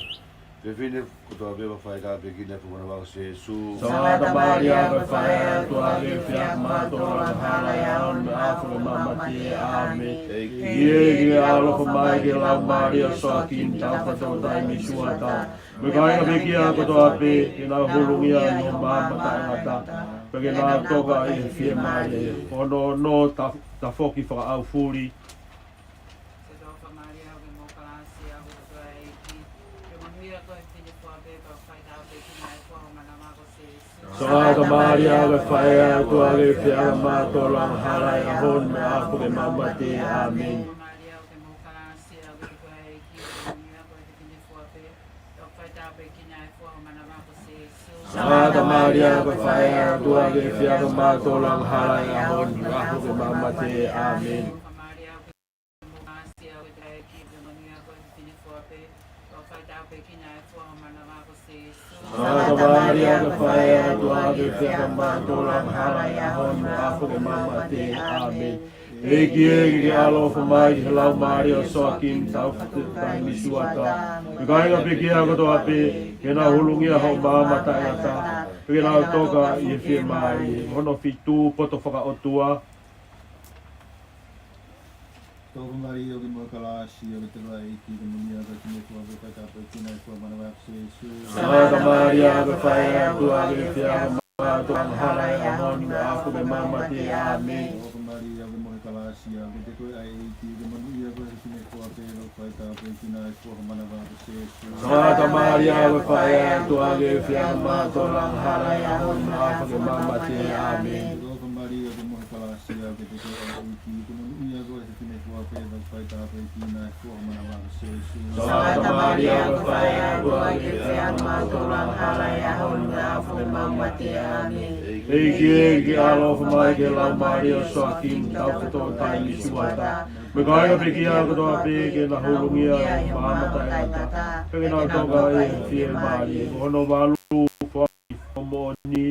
Fefine kotoa pē pea fai tāpuekina ʻa e fua manava ko Sēsū. Sangata Malia, ko e faʻē ʻa e ʻOtua, ke fie ʻamanaki kimautolu angahala ʻi he ʻaho ni mo e ʻaho ʻo ʻemau mate. ʻĀmeni. ʻEiki, ʻoku ke ʻaloʻofa mai ki he laumālie ʻo Soakimi, taʻu fakalotolahi mei Suata, mo e kāinga pekia kotoa pē, ke nau hulungia ʻi ho maama taʻengata, pea ke nau toka ʻi he fiemālie. Ono ono, ta-, tafoki fakaʻaufuli. Sangata Malia, ʻoku ke maʻu ʻa e kalasia, ʻoku ʻiate koe ʻa e ʻEiki, ʻoku ke monūʻia koe ʻi he fefine kotoa pē, pea ʻoku fai tāpuekina ʻa e fua manava ko Sēsū. Sangata Malia, ko e faʻē ʻa e ʻOtua, ke fie ʻamanaki kimautolu angahala ʻi he ʻaho ni mo e ʻaho ʻo ʻemau mate. ʻĀmeni. Malia, ʻoku ke maʻu ʻa e kalasia, ʻoku ʻiate koe ʻa e ʻEiki, ʻoku ke monūʻia koe ʻi he fefine kotoa pē, pea ʻoku fai tāpuekina ʻa e fua manava ko Sēsū. Sangata Malia, ko e faʻē ʻa e ʻOtua, ke fie ʻamanaki kimautolu angahala ʻi he ʻaho ni mo e ʻaho ʻo ʻemau mate. ʻĀmeni. Malia, ʻoku ke maʻu ʻa e kalasia, ʻoku ʻiate koe ʻa e ʻEiki, ʻoku ke monūʻia koe ʻi he fefine kotoa pē, pea ʻoku fai tāpuekina ʻa e fua manava ko Sēsū. Sangata Malia, ko e faʻē ʻa e ʻOtua, ke fie ʻamanaki kimautolu angahala ʻi he ʻaho ni mo e ʻaho ʻo ʻemau mate. ʻĀmeni. ʻEiki, ʻoku ke ʻaloʻofa mai ki he laumālie ʻo Soakimi, taʻu fakalotolahi mei Suata, mo e kāinga pekia kotoa pē, ke nau hulungia ʻi ho maama taʻengata, pea ke nau toka ʻi he fiemālie. Ono fitu, poto fakaʻotua. Sangata Malia, ʻoku ke maʻu ʻa e kalasia, ʻoku ʻiate koe ʻa e ʻEiki, ʻoku ke monūʻia koe ʻi he fefine kotoa pē, pea ʻoku fai tāpuekina ʻa e fua manava ko Sēsū. Sangata Malia, ko e faʻē ʻa e ʻOtua, ke fie ʻamanaki kimautolu angahala ʻi he ʻaho ni mo e ʻaho ʻo ʻemau mate. ʻĀmeni. ʻOfa Malia, ʻoku ke maʻu ʻa e kalasia, ʻoku ʻiate koe ʻa e ʻEiki, ʻoku ke monūʻia koe ʻi he fefine kotoa pē, pea ʻoku fai tāpuekina ʻa e fua manava ko Sēsū. Sangata Malia, ko e faʻē ʻa e ʻOtua, ke fie ʻamanaki kimautolu angahala ʻi he ʻaho ni mo e ʻaho ʻo ʻemau mate. ʻĀmeni. ʻOfa Malia, ʻoku ke maʻu ʻa e kalasia, ʻoku ʻiate koe ʻa e ʻEiki, ʻoku ke monūʻia koe ʻi he fefine kotoa pē, pea ʻoku fai tāpuekina ʻa e fua manava ko Sēsū. Sangata Malia, ko e faʻē ʻa e ʻOtua, ke fie ʻamanaki kimautolu angahala ʻi he ʻaho ni mo e ʻaho ʻo ʻemau mate. ʻĀmeni. ʻEiki, ʻoku ke ʻaloʻofa mai ki he laumālie ʻo Soakimi, taʻu fakalotolahi mei Suata, mo e kāinga pekia kotoa pē, ke nau hulungia ʻi ho maama taʻengata, pea ke nau toka ʻi he fiemālie. Ono valu, foaki fakamoʻoni.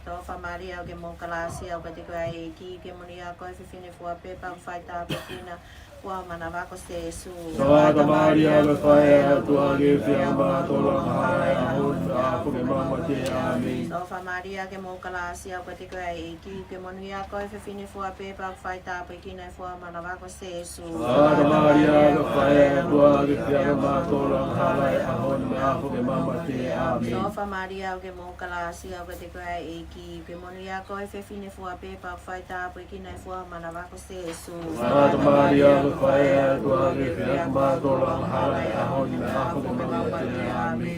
Sangata Malia, ʻoku ke maʻu ʻa e kalasia, ʻoku ʻiate koe ʻa e ʻEiki, ʻoku ke monūʻia koe ʻi he fefine kotoa pē, pea ʻoku fai tāpuekina ʻa e fua manava ko Sēsū. Sangata Malia, ko e faʻē ʻa e ʻOtua, ke fie ʻamanaki kimautolu angahala ʻi he ʻaho ni mo e ʻaho ʻo ʻemau mate. ʻĀmeni. Sangata Malia, ʻoku ke maʻu ʻa e kalasia, ʻoku ʻiate koe ʻa e ʻEiki, ʻoku ke monūʻia koe ʻi he fefine kotoa pē, pea ʻoku fai tāpuekina ʻa e fua manava ko Sēsū. Sangata Malia, ko e faʻē ʻa e ʻOtua, ke fie ʻamanaki kimautolu angahala ʻi he ʻaho ni mo e ʻaho ʻo ʻemau mate. ʻĀmeni. Sangata Malia, ʻoku ke maʻu ʻa e kalasia, ʻoku ʻiate koe ʻa e ʻEiki, ʻoku ke monūʻia koe ʻi he fefine kotoa pē, pea ʻoku fai tāpuekina ʻa e fua manava ko Sēsū. Sangata Malia, ko e faʻē ʻa e ʻOtua, ke fie ʻamanaki kimautolu angahala ʻi he ʻaho ni mo e ʻaho ʻo ʻemau mate. ʻĀmeni.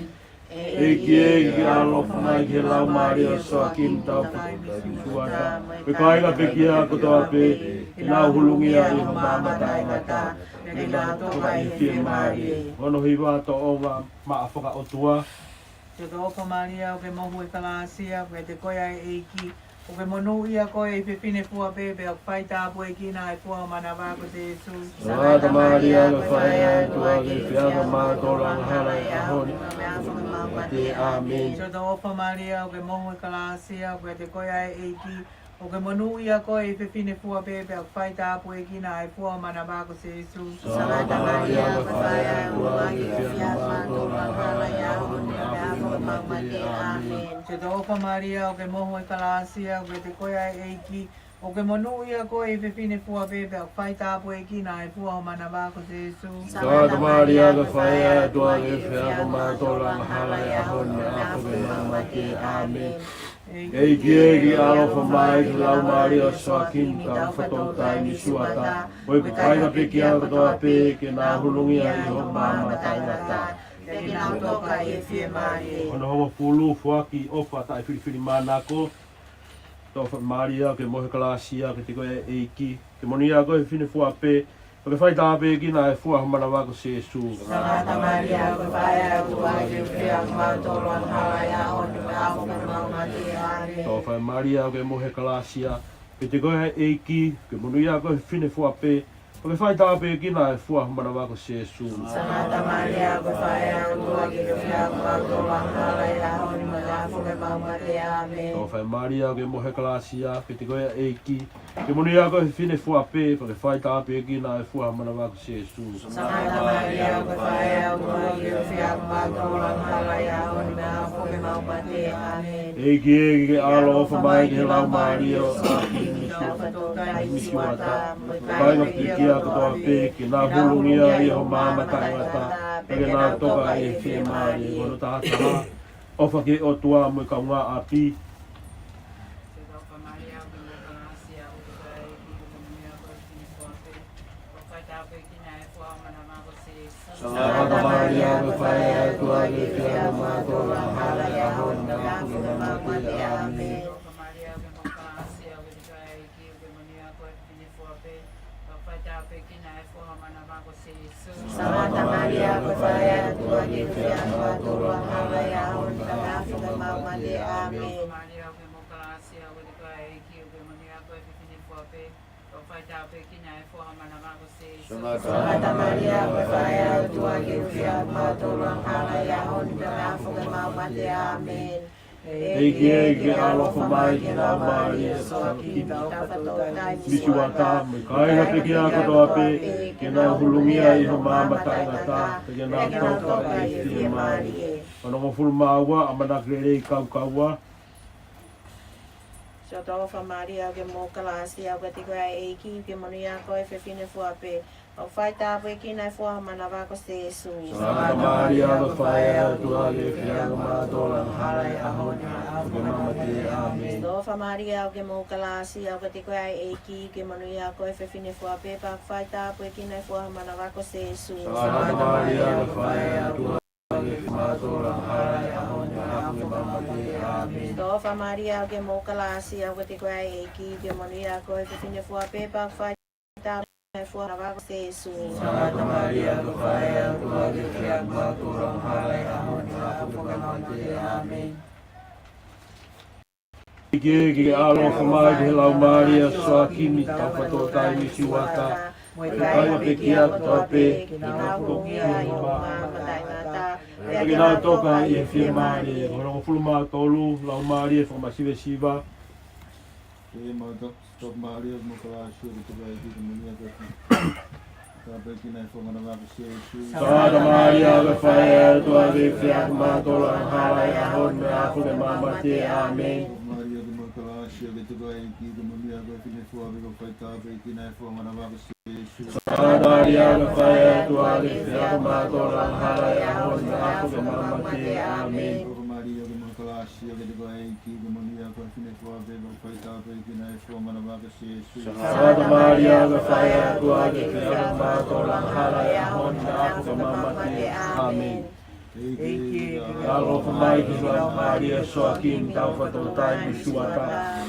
ʻEiki, ʻoku ke ʻaloʻofa mai ki he laumālie ʻo Soakimi, taʻu fakalotolahi mei Suata, mo e kāinga pekia kotoa pē, ke nau hulungia ʻi ho maama taʻengata, pea ke nau toka ʻi he fiemālie. Ono hiva, tōʻonga maʻa fakaʻotua. Sangata Malia, ʻoku ke maʻu ʻa e kalasia, ʻoku ʻiate koe ʻa e ʻEiki, ʻoku ke monūʻia koe ʻi he fefine kotoa pē, pea ʻoku fai tāpuekina ʻa e fua manava ko Sēsū. Sangata Malia, ko e faʻē ʻa e ʻOtua, ke fie ʻamanaki kimautolu angahala ʻi he ʻaho ni mo e ʻaho ʻo ʻemau mate. ʻĀmeni. Sangata Malia, ʻoku ke maʻu ʻa e kalasia, ʻoku ʻiate koe ʻa e ʻEiki, ʻoku ke monūʻia koe ʻi he fefine kotoa pē, pea ʻoku fai tāpuekina ʻa e fua manava ko Sēsū. Sangata Malia, ko e faʻē ʻa e ʻOtua, ke fie ʻamanaki kimautolu angahala ʻi he ʻaho ni mo e ʻaho ʻo ʻemau mate. ʻĀmeni. Sangata Malia, ʻoku ke maʻu ʻa e kalasia, ʻoku ʻiate koe ʻa e ʻEiki, ʻoku ke monūʻia koe ʻi he fefine kotoa pē, pea ʻoku fai tāpuekina ʻa e fua manava ko Sēsū. Sangata Malia, ko e faʻē ʻa e ʻOtua, ke fie ʻamanaki kimautolu angahala ʻi he ʻaho ni mo e ʻaho ʻo ʻemau mate. ʻĀmeni. ʻEiki, ʻoku ke ʻaloʻofa mai ki he laumālie ʻo Soakimi, taʻu fakalotolahi mei Suata, mo e kāinga pekia kotoa pē, ke nau hulungia ʻi ho maama taʻengata, pea ke nau toka ʻi he fiemālie. Ono hongofulu, foaki ʻofa taʻefilifilimānako. Sangata Malia, ʻoku ke maʻu ʻa e kalasia, ʻoku ʻiate koe ʻa e ʻEiki, ʻoku ke monūʻia koe ʻi he fefine kotoa pē, pea ʻoku fai tāpuekina ʻa e fua manava ko Sēsū. Sangata Malia, ko e faʻē ʻa e ʻOtua, ke fie ʻamanaki kimautolu angahala ʻi he ʻaho ni mo e ʻaho ʻo ʻemau mate. ʻĀmeni. Sangata Malia, ʻoku ke maʻu ʻa e kalasia, ʻoku ʻiate koe ʻa e ʻEiki, ʻoku ke monūʻia koe ʻi he fefine kotoa pē, pea Ke fai tāpuekina ʻa e fua ho manava ko Sēsū. Sangata Malia, ko e faʻē ʻa e ʻOtua, ke ke fiefia maʻa kimautolu angahala ʻi he ʻaho ni mo e ʻaho ʻo ʻemau mate. ʻĀmeni. Tau fai Malia, ke mohe kalāsia, ke tiko ia ʻEiki, ke moʻoni ʻa koe ʻi he fefine fua pē, pea ke fai tāpuekina ʻa e fua ho manava ko Sēsū. Sangata Malia, ko e faʻē ʻa e ʻOtua, ke ke fiefia maʻa kimautolu angahala ʻi he ʻaho ni mo e ʻaho ʻo ʻemau mate. ʻĀmeni. ʻEiki, ʻEiki, ke ʻaloʻofa mai ki he laumālie ʻo Soakimi Taufatoʻotaimi Siuata, mo e kāinga pekia kotoa pē, ke nau hulungia ʻi ho maama taʻengata, pea ke nau toka ʻi he fiemālie. Ko hono taha taha, ʻofa ki he ʻOtua mo e kaungāʻapi. Sangata Malia, ko e faʻē ʻa e ʻOtua, ke ke fiefia maʻa kimautolu angahala ʻi he ʻaho ni mo e ʻaho ʻo ʻemau mate. ʻĀmeni. Sangata Malia, ko e faʻē ʻa e ʻOtua, ke ke fiefia maʻa kimautolu angahala ʻi he ʻaho ni mo e ʻaho ʻo ʻemau mate. ʻĀmeni. Sangata Malia, ko e faʻē ʻa e ʻOtua, ke ke fiefia maʻa kimautolu angahala ʻi he ʻaho ni mo e ʻaho ʻo ʻemau mate. ʻĀmeni. ʻEiki, ʻEiki, ke ʻaloʻofa mai ki he laumālie ʻo Soakimi Taufatoʻotaimi Siuata, mo e kāinga pekia kotoa pē, ke nau hulungia ʻi ho maama taʻengata, pea ke nau toka ʻi he fiemālie. Onongofulu mā ua, ʻamanaki lelei kaukaua. Siʻotoʻofa Malia, ʻoku ke maʻu kalāsia, ʻoku tiko ʻa e ʻEiki, ʻoku ke moʻoni ʻa koe ʻi he fefine fua pē, pea ke fai tāpuekina ʻa e fua ho manava ko Sēsū. Sangata Malia, ko e faʻē ʻa e ʻOtua, ke ke fiefia maʻa kimautolu angahala ʻi he ʻaho ni mo e ʻaho ʻo ʻemau mate. ʻĀmeni. Siʻotoʻofa Malia, ʻoku ke maʻu kalāsia, ʻoku tiko ʻa e ʻEiki, ʻoku ke moʻoni ʻa koe ʻi he fefine fua pē, pea ke fai tāpuekina ʻa e fua ho manava ko Sēsū. Sangata Malia, ko e faʻē ʻa e ʻOtua, ke ke fiefia maʻa kimautolu angahala ʻi he ʻaho ni mo e ʻaho ʻo ʻemau mate. ʻĀmeni. Siʻotoʻofa Malia, ʻoku ke maʻu kalāsia, ʻoku tiko ʻa e ʻEiki, ʻoku ke moʻoni ʻa koe ʻi he fefine fua pē, pea ke fai tāpuekina ʻa e fua ho manava ko Sēsū. Sangata Malia, ko e faʻē ʻa e ʻOtua, ke ke fiefia maʻa kimautolu angahala ʻi he ʻaho ni mo e ʻaho ʻo ʻemau mate. ʻĀmeni. ʻEiki, ʻEiki, ke ʻaloʻofa mai ki he laumālie ʻo Soakimi Taufatoʻotaimi Siuata, mo e kāinga pekia kotoa pē, ke nau hulungia ʻi ho maama taʻengata, pea ke nau toka ʻi he fiemālie. Onongofulu mā tolu, laumālie fakamasivesiva. Sangata Malia, ko e faʻē ʻa e ʻOtua, ke ke fiefia maʻa kimautolu angahala ʻi he ʻaho ni mo e ʻaho ʻo ʻemau mate. ʻĀmeni. Sangata Malia, ko e faʻē ʻa e ʻOtua, ke ke fiefia maʻa kimautolu angahala ʻi he ʻaho ni mo e ʻaho ʻo ʻemau mate. ʻĀmeni. Malia, ʻoku ke maʻu kalāsia, ʻoku tiko ʻa e ʻEiki, ʻoku ke moʻoni ʻa koe ʻi he fefine fua pē, pea ke fai tāpuekina ʻa e fua ho manava ko Sēsū. Sangata Malia, ko e faʻē ʻa e ʻOtua, ke ke fiefia maʻa kimautolu angahala ʻi he ʻaho ni mo e ʻaho ʻo ʻemau mate. ʻĀmeni. Malia, ʻoku ke maʻu kalāsia, ʻoku tiko ʻa e ʻEiki, ʻoku ke moʻoni ʻa koe ʻi he fefine fua pē, pea ke fai tāpuekina ʻa e fua ho manava ko Sēsū. Sangata Malia, ko e faʻē ʻa e ʻOtua, ke ke fiefia maʻa kimautolu angahala ʻi he ʻaho ni mo e ʻaho ʻo ʻemau mate. ʻĀmeni. ʻEiki, ke ke ʻaloʻofa mai ki he laumālie ʻo Soakimi Taufatoʻotaimi Siuata,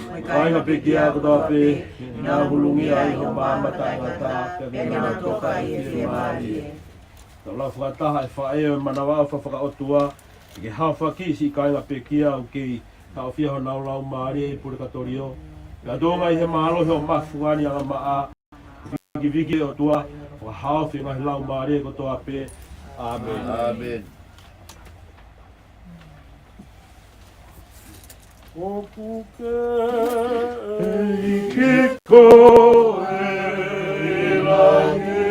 mo e kāinga pekia kotoa pē, ke nau hulungia ʻi ho maama taʻengata, pea ke nau toka ʻi he fiemālie. Tau lau fakataha ʻa e faʻē ʻo e manava ʻofa faka-ʻOtua, ke ke haofaki siʻi kāinga pekia ʻoku kei haʻofia honau laumālie ʻi pulikatōlio. Pea tuʻunga ʻi he mālohi ʻo hoʻo fungani angamaʻa, vikiviki ʻe ʻOtua, fakahaofi e ngaahi laumālie kotoa pē. ʻĀmeni. ʻĀmeni. ʻOku ke ʻEiki koe ʻi langi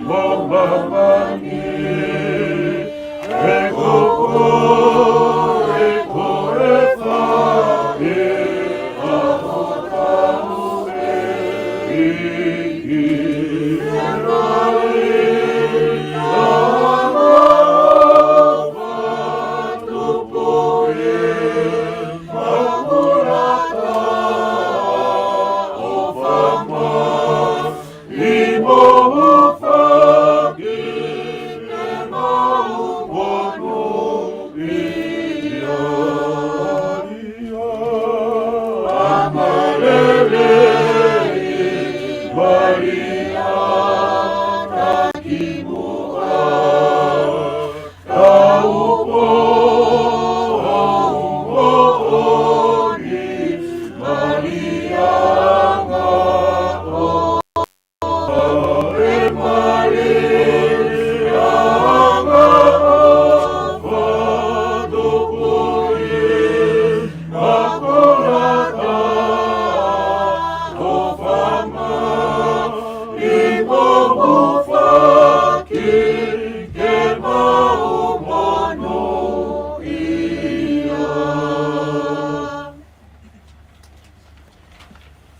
mo māmani, he ko koe ko e faʻē ʻa hotau ʻEiki.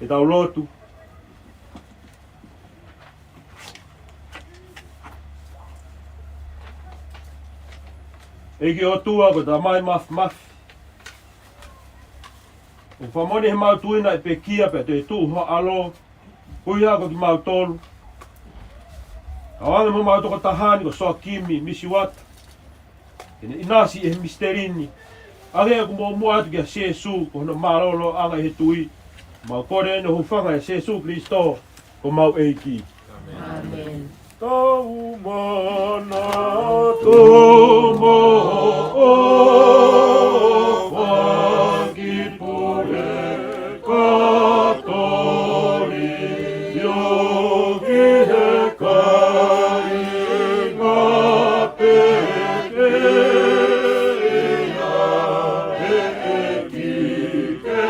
Tau lotu. ʻEiki ʻOtua, ko e Tamai Māfimafi, ʻoku fakamoʻoni ʻemau tui naʻe pekia pea toe tuʻu ho ʻAlo, ʻuhinga ko kimautolu, ʻo hangē mo homau tokotaha ni ko Soakimi Misiuata, ke ne ʻinasi ʻi he misiteli ni, ʻa ia ʻoku muʻomuʻa atu kia Sīsū, ko hono mālōlōʻanga ʻi he tui. Mau kole ʻeni ʻo hūfanga ʻia Sīsū Kilisitō, ko homau ʻEiki. ʻĀmeni. Tau manatu mo ʻofa ki he puleʻanga Katolika, ʻo ki he kāinga pē ke ʻi ai e ʻEiki ke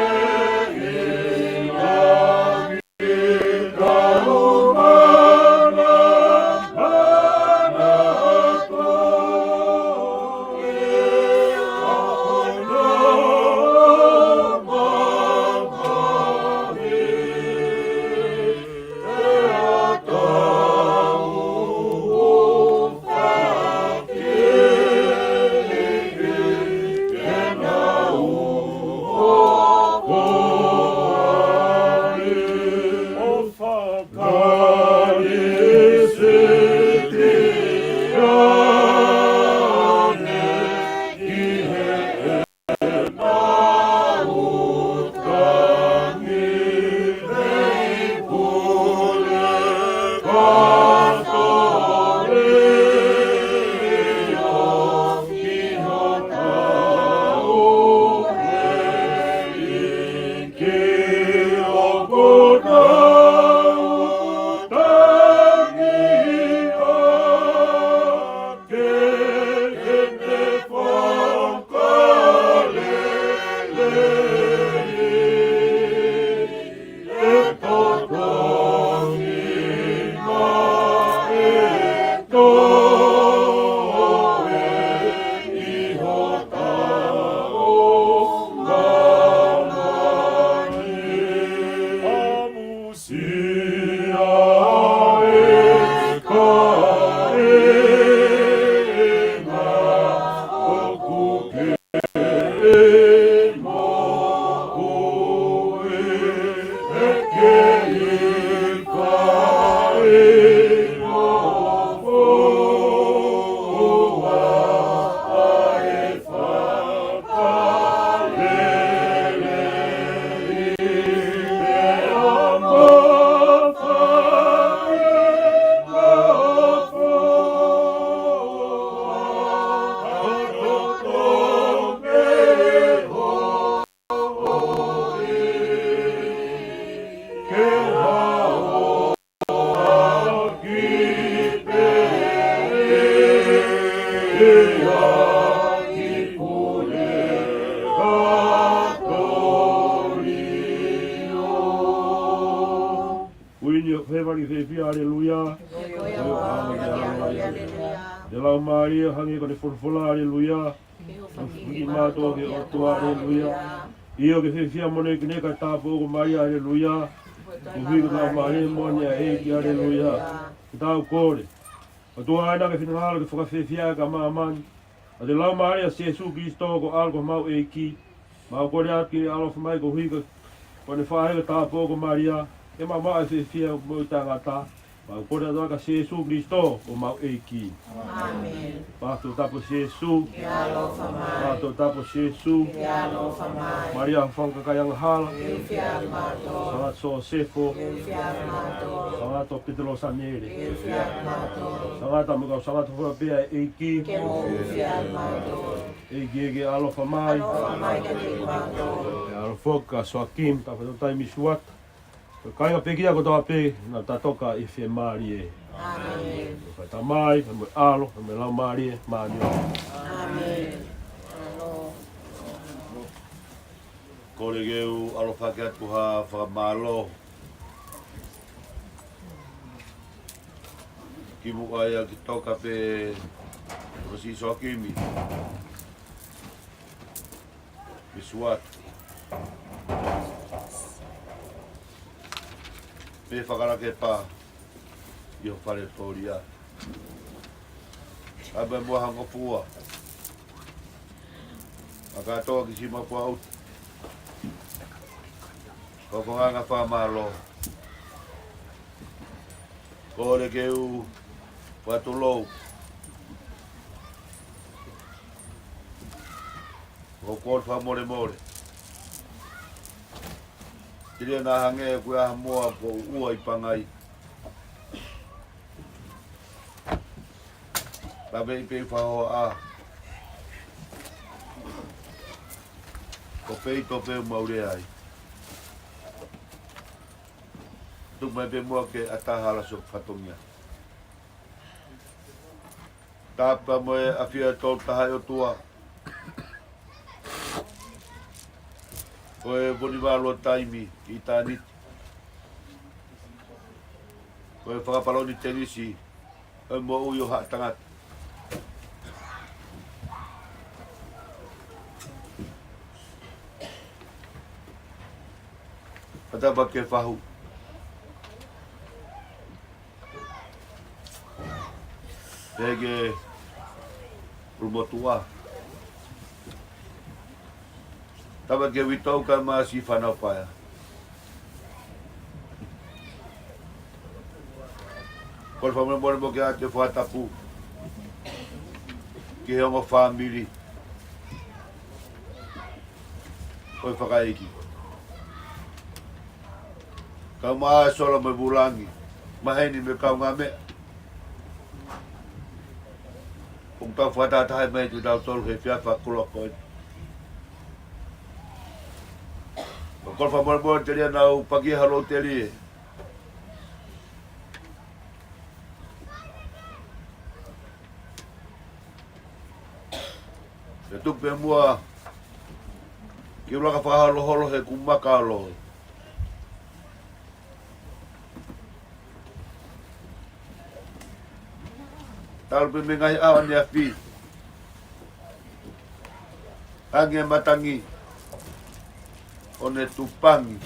ʻiloʻi. Kuini ʻo hēvani fiefia, aleluia. Ko e ʻofa ke ʻaloʻofa, aleluia. Ko e Laumālie hangē ko ʻene folofola, aleluia. Ke hūfanga kimautolu ki he ʻOtua, aleluia. ʻIo, ke fiefia moʻoni ʻEiki ʻi he kakai tāupoʻou ko Malia, aleluia. Koeʻuhi ko e Laumālie moʻoni ʻa e ʻEiki, aleluia. Ke tau kole. ʻOtua, ʻi he finangalo ke fakafiefia ʻa e kakai ʻo māmani ʻaki e Laumālie ʻo Sīsū Kilisitō ko ho ʻAlo ko homau ʻEiki. Mau kole atu ke ʻaloʻofa mai koeʻuhi ko ʻene faʻahinga tāupoʻou ko Malia, ke maʻu ʻa e fiefia moʻui taʻengata. Mau kole atu ʻaki ʻa Sīsū Kilisitō ko homau ʻEiki. ʻĀmeni. Fakatapui Sīsū. Ke ʻaloʻofa mai. Fakatapui Sīsū. Ke ʻaloʻofa mai. Malia hūfanga kakai angahala. Ke ʻiloʻi kimautolu. Sangata Sosefo. Ke ʻiloʻi kimautolu. Sangata Petelo Saniele. Ke ʻiloʻi kimautolu. Sangata mo e kau sangata fua pē ʻa e ʻEiki. Ke ʻiloʻi kimautolu. ʻEiki ke ʻaloʻofa mai. ʻAloʻofa mai kiate kimautolu. Ke ʻaloʻofa foki kia Soakimi, Tafatotai Misiuata, ko e kāinga pekia kotoa pē naʻa nau tatoka ʻi he fiemālie. ʻĀmeni. Ko e Tamai, mo e ʻAlo, mo e Laumālie Māʻoniʻoni. ʻĀmeni. Kole ke u ʻaloʻofa atu ha fakamālō kimuʻa ia ki he toka pē ʻo Siʻi Soakimi Misiuata. Mei Fakalakepa ʻi ho fale tōlia. ʻA e meʻa mo ha ngofua. ʻA kātoa ki Sima Puaʻuti. Ko fanga fakamālō. Kole ke u fakatulou. Ko e kole fakamolemole. Telia naʻa hangē ko e ʻaho moa ko ua ʻi Pangai. Tape i pei fahoa. Ko pei to pei mau lea ai. Tuku mai pē muʻa ke ʻatā hala so fatongia. Tāpuaki mo e ʻafio ʻa e Tolu Tahaʻi ʻOtua. Ko e Vunivalu ʻo Taimi ʻi ʻitāniti. Ko e fakapalōni tenisi ʻo e moʻui ʻo haʻa tangata. Fakatapu ke fahu. Pea ke ʻulumotuʻa. Tapu ke uitou kae ʻumaʻā siʻi fānau paea. Kole fakamolemole mo ke ʻoatu e fakatapu ki he ongo fāmili ʻo e fakaʻeiki. Kae ʻumaʻā ʻa Sola mo Vulangi, maheni mo e kaungāmeʻa. ʻOku tau fakatahataha mai kitautolu he efiafi fakakoloa ko eni. Kole fakamolemole telia naʻa ku paki ha lou telie. Ke tuku pē muʻa ke u laka fakaholoholo he kuo maka ʻa lohi. Talu pē mei he ngaahi ʻaho ʻaneafi. Ange matangi ʻo ne tupangi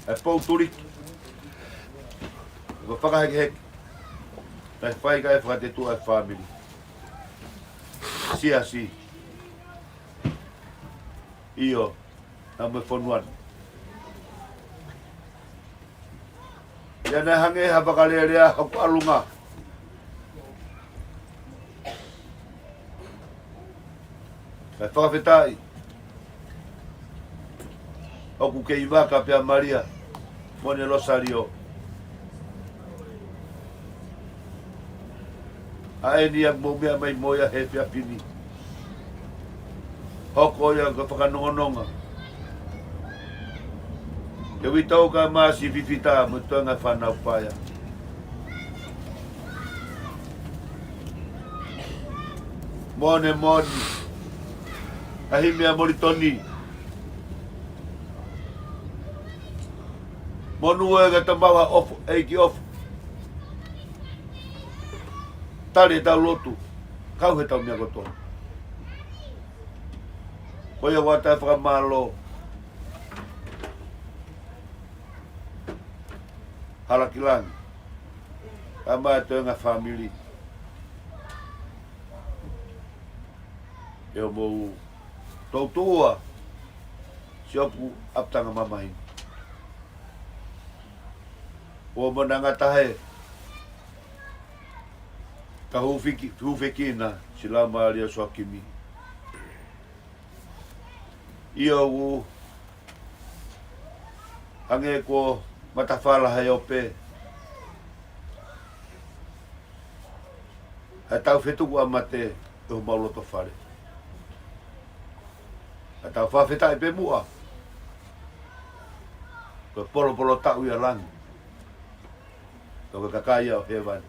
ʻa e pou tuliki. Ko e fakahekeheke. Kae fai kae fakatetuʻa e fāmili. Siasi. ʻIo, naʻa mo e fonua ni. ʻIa naʻe hangē ha fakalelea hoku ʻalunga. Kae fakafetaʻi. ʻOku kei vaka pē ʻa Malia mo ʻene Losalio. ʻA eni ʻoku mou meʻa mai mo ia he efiafi ni. Hoko ia ko e fakanongononga. Ke uitou kae ʻumaʻā siʻi fifita mo e toenga fānau paea. Mone moni. ʻA Himi ʻa Molitoni. Monū e ka tamau ha ʻofa, ʻeiki ʻofa. Tali ʻetau lotu, kau he tau meʻa kotoa. Ko ia ʻoku ʻatā e fakamālō. Hala ki langi. Kae ʻumaʻā e toenga fāmili. ʻE hoʻomou toutuʻa, siʻoku ʻapitanga mamahi. ʻO mo nanga tahe, ka hufiki-, hufekina, siʻi Laumālie ʻo Soakimi. ʻIo ʻoku hangē ko matafala he ope. ʻA e tau fetuku ʻa mate ʻi homau loto fale. ʻA e tau fakafetaʻi pē muʻa. Ko e polopolo taʻu ia langi. Ko e kakai ia ʻo hēvani.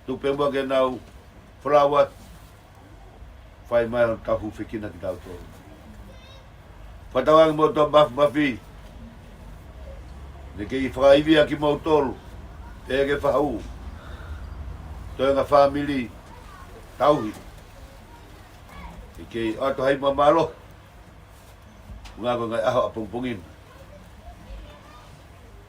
Tuku pē muʻa ke nau folau atu. Fai mai ʻo tau hufekina kitautolu. Fakatauange mo e ʻOtua Mafimafi. Ne kei fakaivia kimoutolu. Pea ke fahu. Toenga fāmili. Tauhi. Ke kei ʻoatu ha ivi mālō. Ngā ko e ngaahi ʻaho ʻapongipongi ni.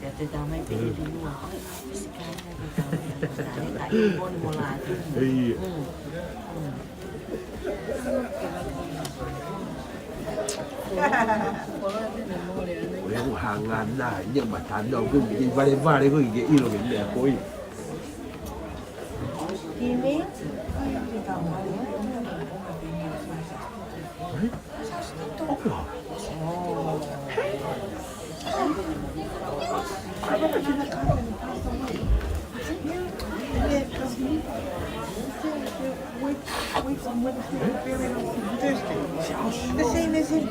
Pea te tau mai pē he linua. Ē, ʻio. Ko e hanga nā, ia matana, ko e valevale, ko e ʻilo ke meʻa ko ē. Kimi? The same as him.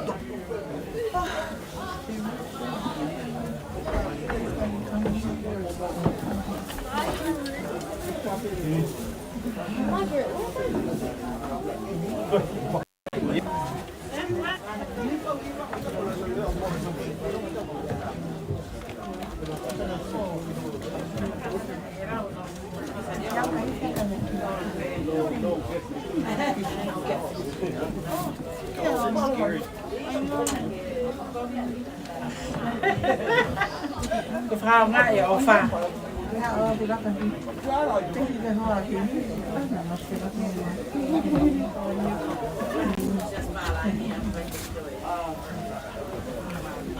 Ko e fakaʻaongaʻi ʻo fā.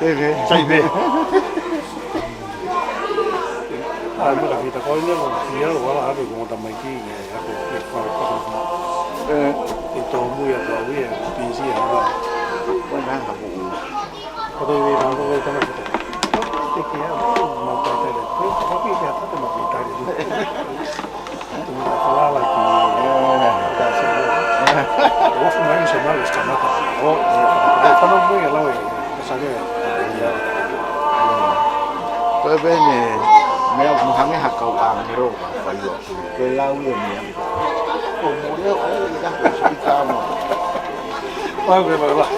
Sai pē. Sai pē. ʻAi, maka fita ko eni, ko ia, wala ave ko tamaiki, ia, ia, ko, ia, ko, ko, ko, ʻE. ʻE tōmui ʻa Tauia, pisi ʻa. Ko nā hapu. Ko te ui nānō ko e tama fita. Te ke au, mau kai tale. Ko e papi ke ata te mau kai tale. Te mau kalala ki. ʻE. Ka se. Ua fu mai se mau kamata. ʻO, ʻe. ʻE fana mui ʻa lau ʻe. Ka sa ke. Ko e pene, meʻa mo hangē ha kau ʻāngelo, ka fai ʻo. Ke lau ia meʻa. Ko mole ʻo ai, ka ko si ka mo. Vai, vai, vai, vai.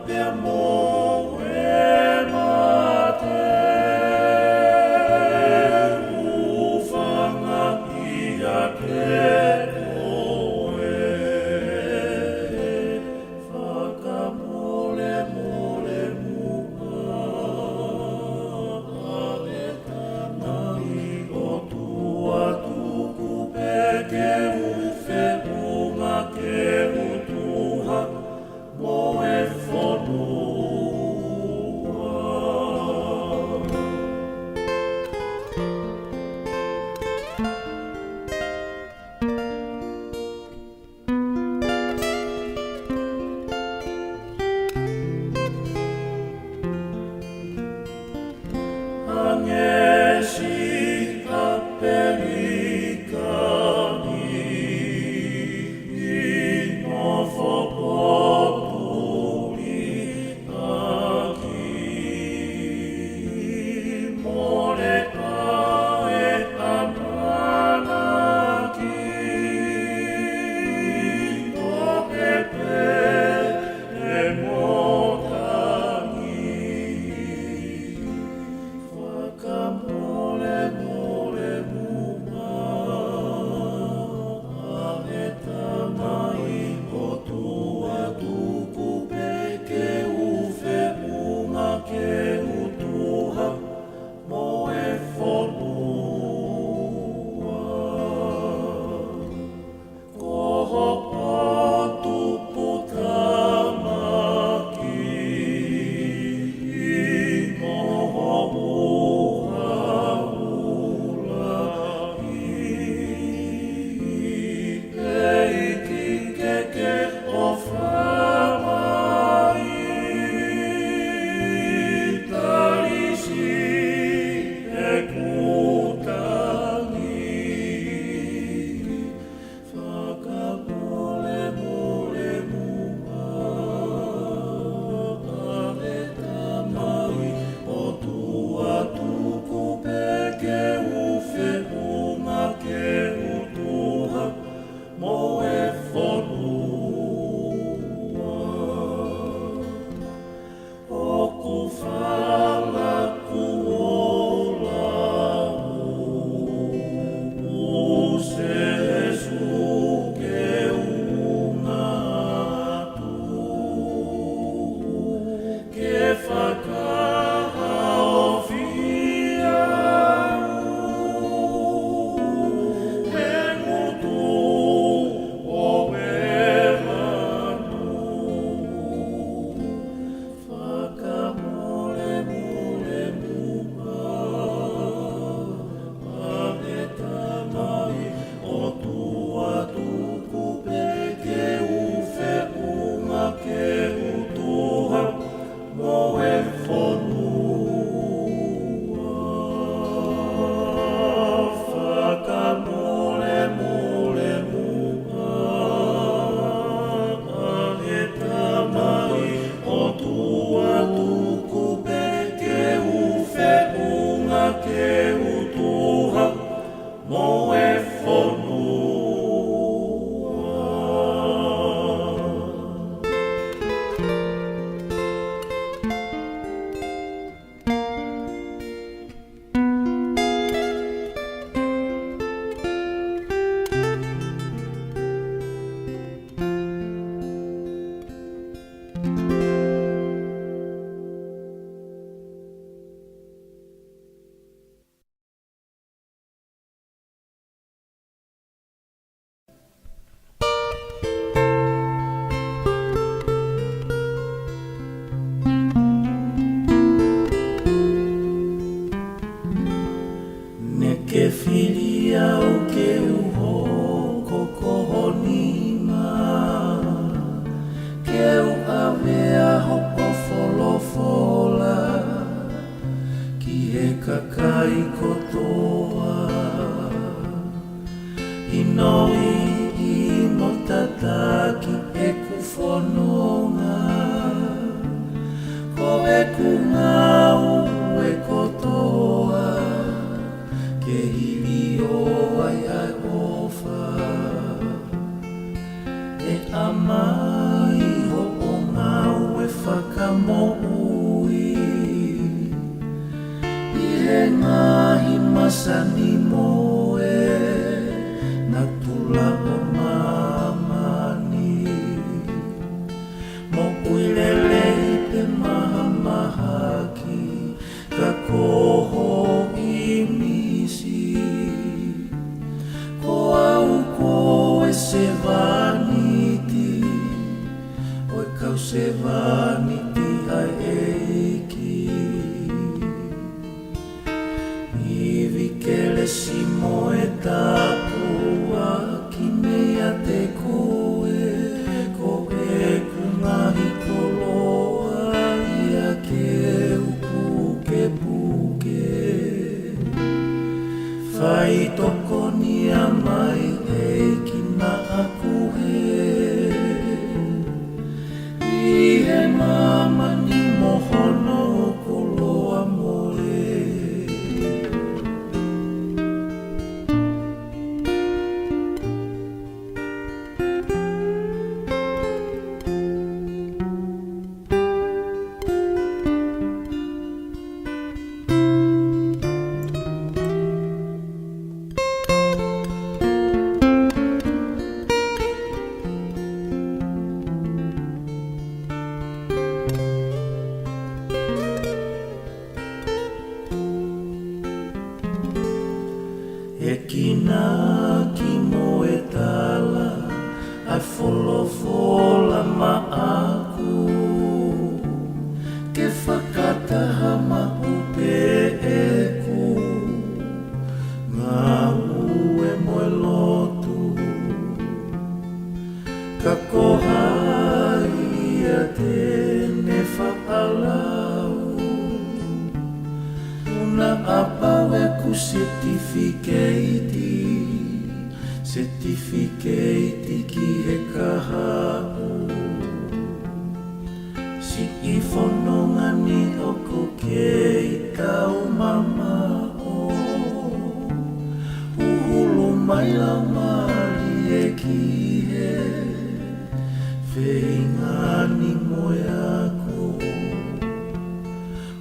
Pea mo e mate, hūfanga ʻiate koe. Fakamolemole muʻa, ʻa e Tamai ʻOtua, tuku pē ke u feʻunga ke u tuha mo e fonua. Hangē siʻa pelikani ʻi nofo potuli ʻaki, mole ʻa e ʻamanaki, toʻe pē ʻene tangi. Fakamolemole muʻa, ʻa e Tamai ʻOtua, tuku pē ke u feʻunga ke u tuha mo e fonua. Ko ho ʻOtua Tamai, ʻi ho ʻuha ʻula, ʻi he ʻEiki ke ke ʻofa mai, tali siʻeku tangi. Fakamolemole muʻa, ʻa e Tamai ʻOtua, tuku pē ke u feʻunga ke u tuha mo e fonua. ʻOku fala kuo lau, ʻo Sēsū, ke u ngāue atu ke fakahaofi au he ngutu ʻo e lanu. Fakamolemole muʻa, ʻa e Tamai ʻOtua, tuku pē ke u feʻunga ke u tuha mo e fonua. Fakamolemole muʻa, ʻa e Tamai ʻOtua, tuku pē ke u feʻunga ke u tuha mo e fonua. Naʻá ke fili au ke u hoko ko ho nima, ke u ʻave ʻa hoʻo folofola ki he kakai kotoa. ʻI noiʻi mo tataki ʻeku fononga, ko ʻeku ngāue kotoa ke hilio ai ʻa e ʻofa. ʻE ʻAmai, hoʻo ngāue faka moʻui ʻi he ngaahi masani mo e natula ʻo māmani. Moʻui lelei pe mahamahaki, ka ko hoʻo ʻīmisi. Ko au ko e sevāniti ʻo e kau sevāniti ʻa e ʻEiki. Ivi kelesi mo e tāpuaki meiate koe, ko ʻeku ngaahi koloa ia ke u pukepuke. Faitokonia mai ʻEiki naʻa ku hē ʻi he māmani mo hono koloa mole. ʻEiki naʻa ki mo e tala ʻa e folofola maʻaku, ke fakataha maʻu pē ʻeku ngāue mo e lotu. Ka ko hai ia te ne fakalau, ʻoku na ʻapau ʻeku setifikeiti, setifikeiti ki he kahaʻu. Siʻi fononga ni ʻoku kei taumamaʻo, huhulu mai Laumālie ki he feinga ni mo e ako.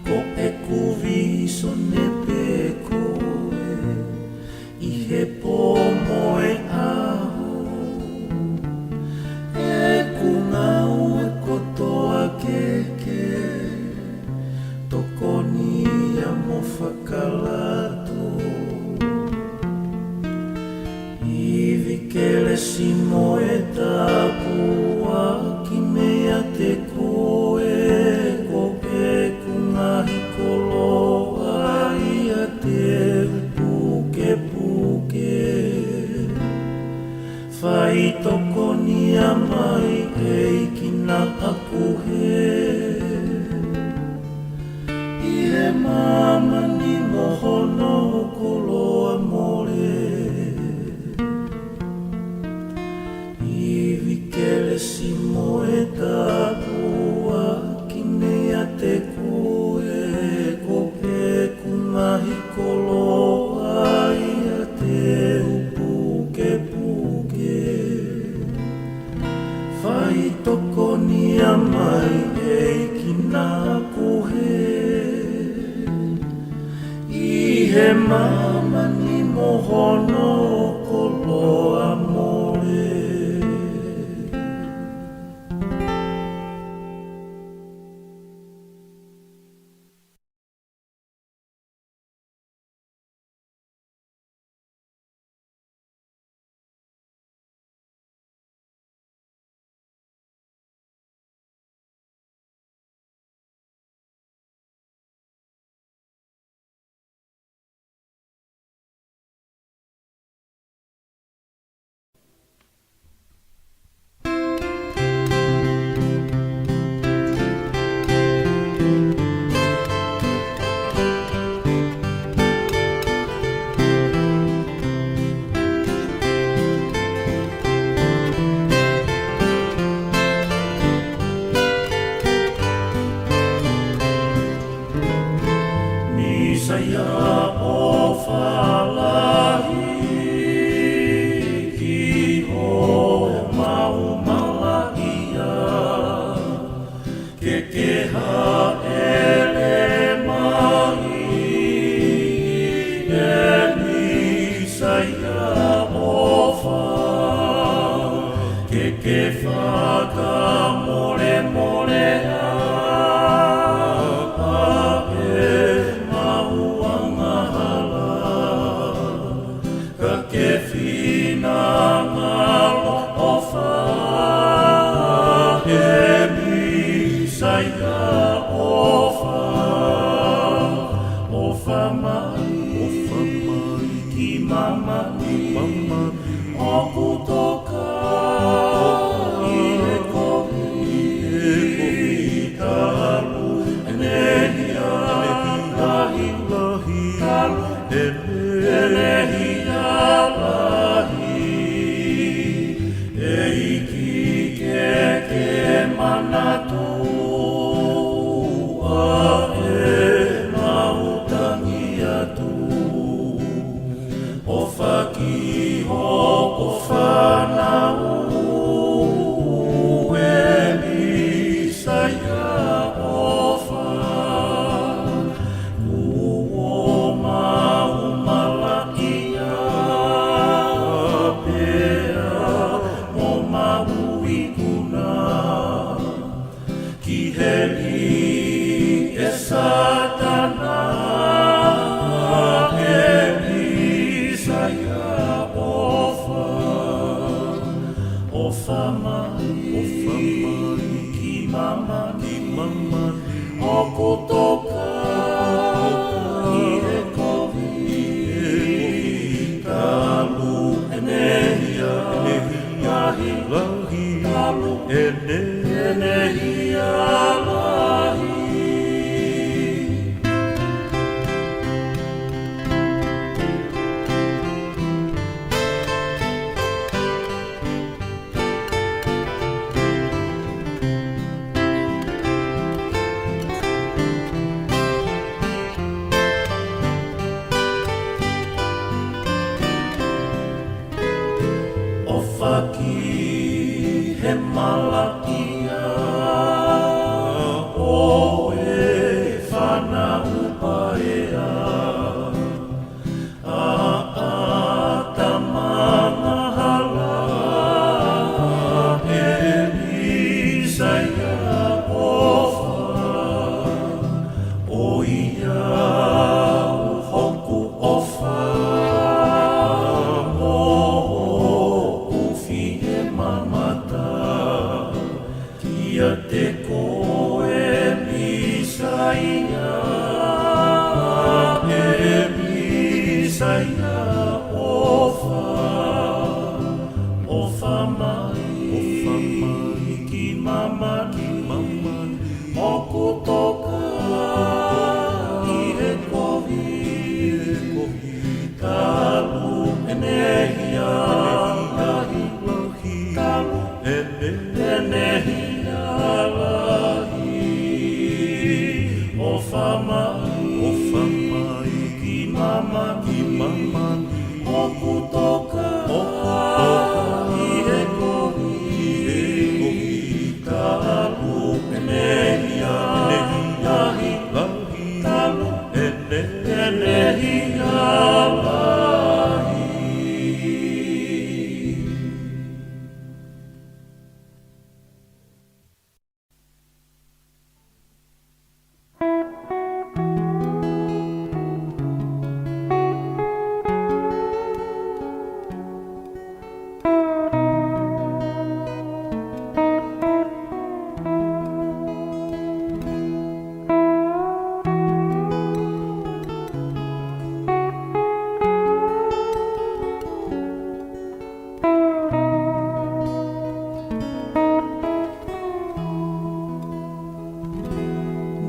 Ko ʻeku vīsone pē ko e ʻi he pō mo e ʻaho, ʻeku ngāue kotoa ke ke tokonia mo fakalato. Ivi kelesi mo e tāpuaki meiate koe, ko ʻeku ngaahi koloa ia te u pukepuke. Faitokonia mai ʻEiki naʻa ku hē ʻi he māmani mo hono koloa mole. Ivi kelesi mo e tāpuaki meiate koe, ko ʻeku ngaahi koloa ia te u pukepuke. Faitokonia mai ʻEiki naʻa ku hē ʻi he māmani mo hono koloa mole. Mīsaia ʻofa lahi ki hoʻo maumalaʻia, ke ke ʻEle mai, ʻe Mīsaia ʻofa, ke ke fakamolemole ʻa ʻemau angahala. Ka ke finangalo ʻofa, ʻe Mīsaia ʻofa. ʻOfa mai, ʻofa mai ki māmani, māmani. ʻOku toka ʻi he kovi, ʻi he kovi, talu ʻene hia lahi, lahi, talu ʻene hia lahi. ʻEiki, ke ke manatu ʻa ʻemau tangi atu. ʻOfa ki hoʻo fānau, ʻe Mīsaia ʻofa. Kuo mau malaʻia pea mo mau ikuna ki heli, ʻe Sātana, ʻe Mīsaia ʻofa. ʻOfa mai, ʻofa mai ki māmani, ki māmani. ʻOku toka ʻi he kovi, talu ʻene hia lahi, lahi, talu ʻene, ʻene hia lahi. ʻOfa ki he malaʻia ʻo e fānau paea, ʻa ʻAtama angahala, ʻe Mīsaia ʻofa. ʻOiauē hoku ʻofa, mo hoku fiemamata kiate koe Mīsaia, ʻe Mīsaia ʻofa. ʻOfa mai, ʻofa mai ki māmani, ki māmani. ʻOku toka ʻi he kovi, talu ʻene hia lahi, talu ʻene, ʻene hia lahi. ʻOfa mai, ʻofa mai ki māmani, ki māmani. ʻOku toka, ʻoku toka ʻi he kovi, ʻi he kovi, talu ʻene hia, ʻene hia lahi, lahi, talu ʻene, ʻene hia lahi.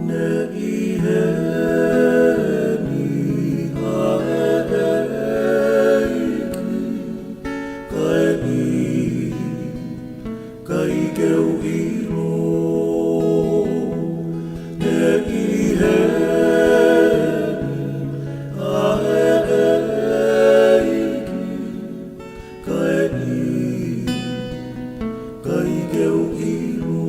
Neʻi heni ʻa e ʻEiki, kae ʻi, kae ke u ʻilo. Neʻi heni ʻa e ʻEiki, kae ʻi, kae ke u ʻilo.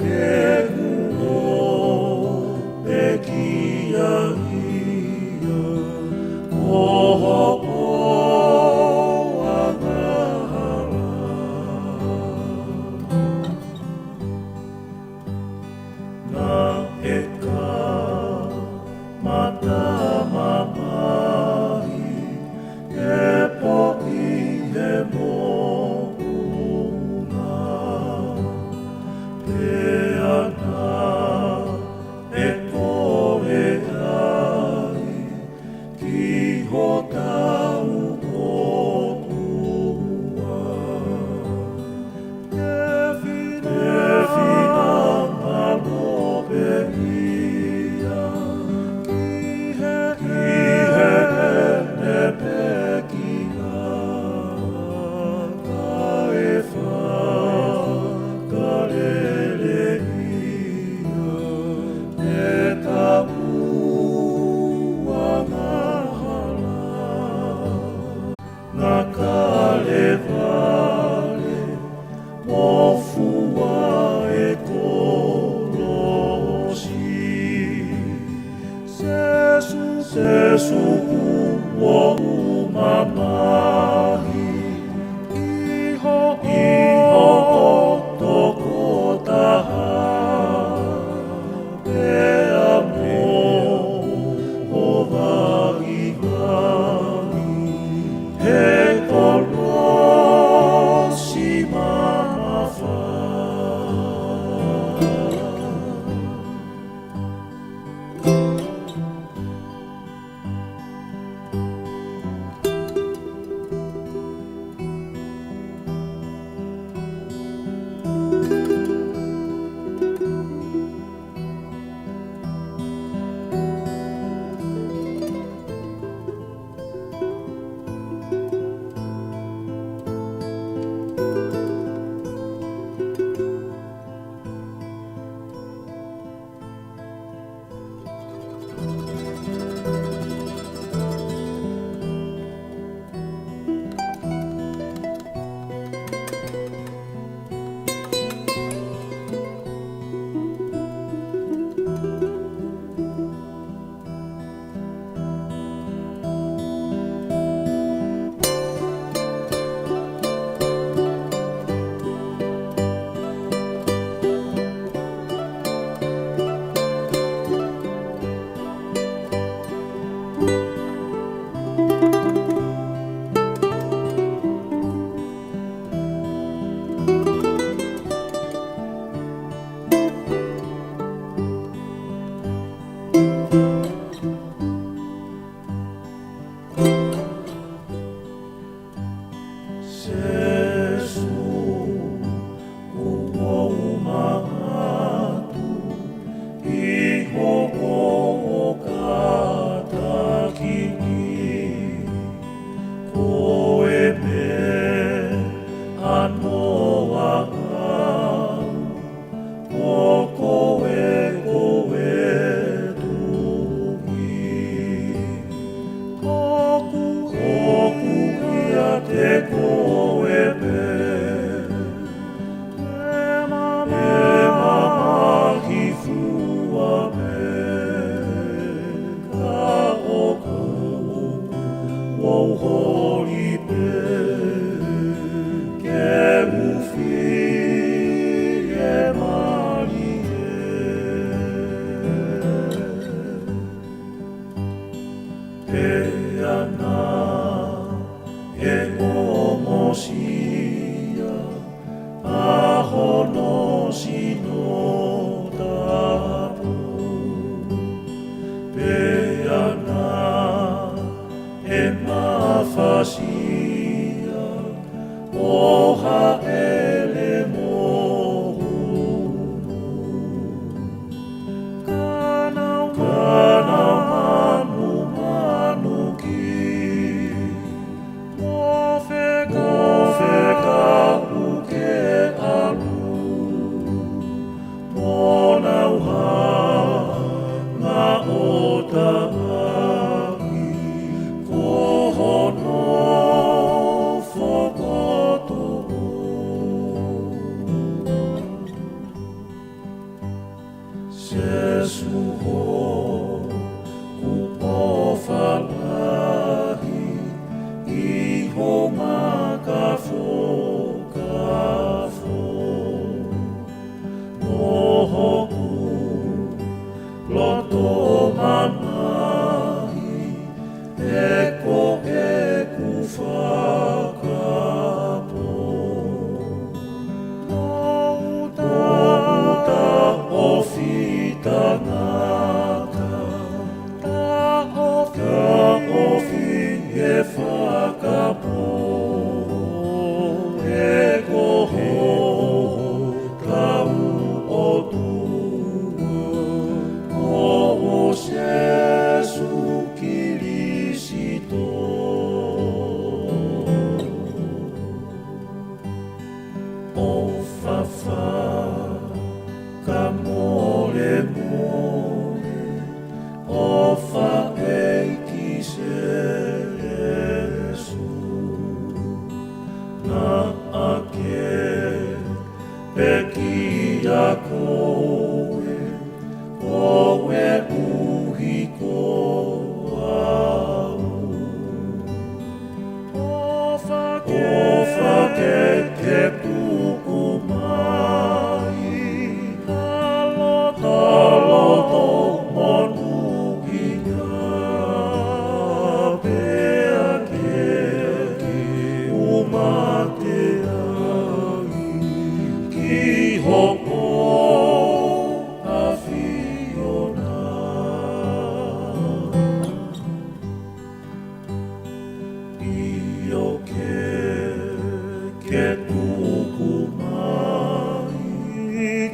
He kuo pekia ia, ko hoku angahala. Naʻe kamata mamahi, he poʻi he moʻunga. Sīsū hoku ʻofa lahi, ʻi ho makafokafo. Mo hoku loto mamahi, he ko ʻeku fakapō. Mo uta ʻofi tangata, taʻofi e fakapō, he ko hotau ʻOtua, ko Sīsū Kilisitō. ʻOfa fakamolemole, ʻofa ʻEiki Sīsū, naʻa ke pekia koe, koeʻuhi ko au. ʻOfa ke, ʻofa ke ke tuku mai ha loto, ha loto monūʻia, pea ke u mate ai ki hoʻo ʻAfiona. ʻIo ke, ke tuku mai,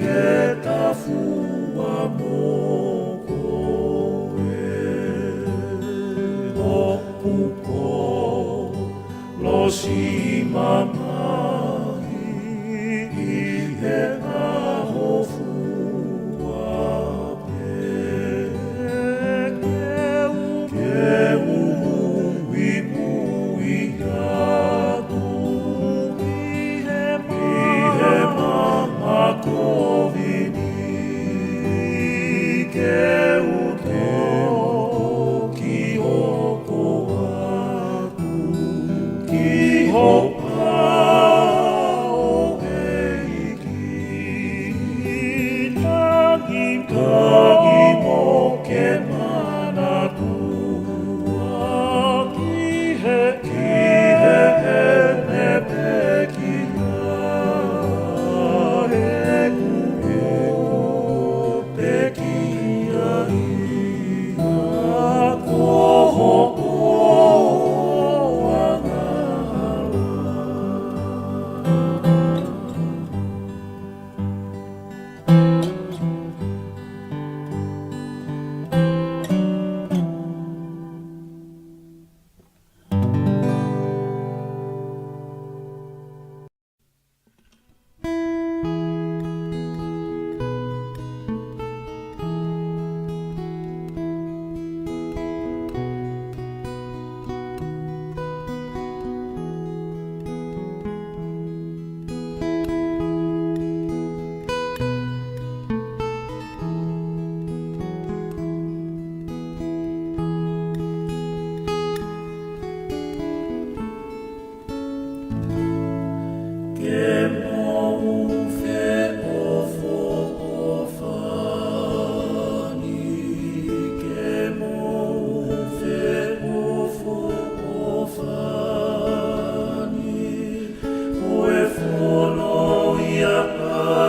ke tafua mo koe hoku kolosi mamahi ʻi he ʻaho fua pē. Ke u, ke u muimui atu ʻi he, ʻi he mamahi kovi ni, ke u, ke u toki hoko atu ki ho ʻAfio ʻEiki. Tangi, tangi mo ke manatua ki he, ki heʻene pekia, he kuo pekia ia ko hoʻo angahala. Ke mou feʻofoʻofani, ke mou feʻofoʻofani, ko e fono ia ʻa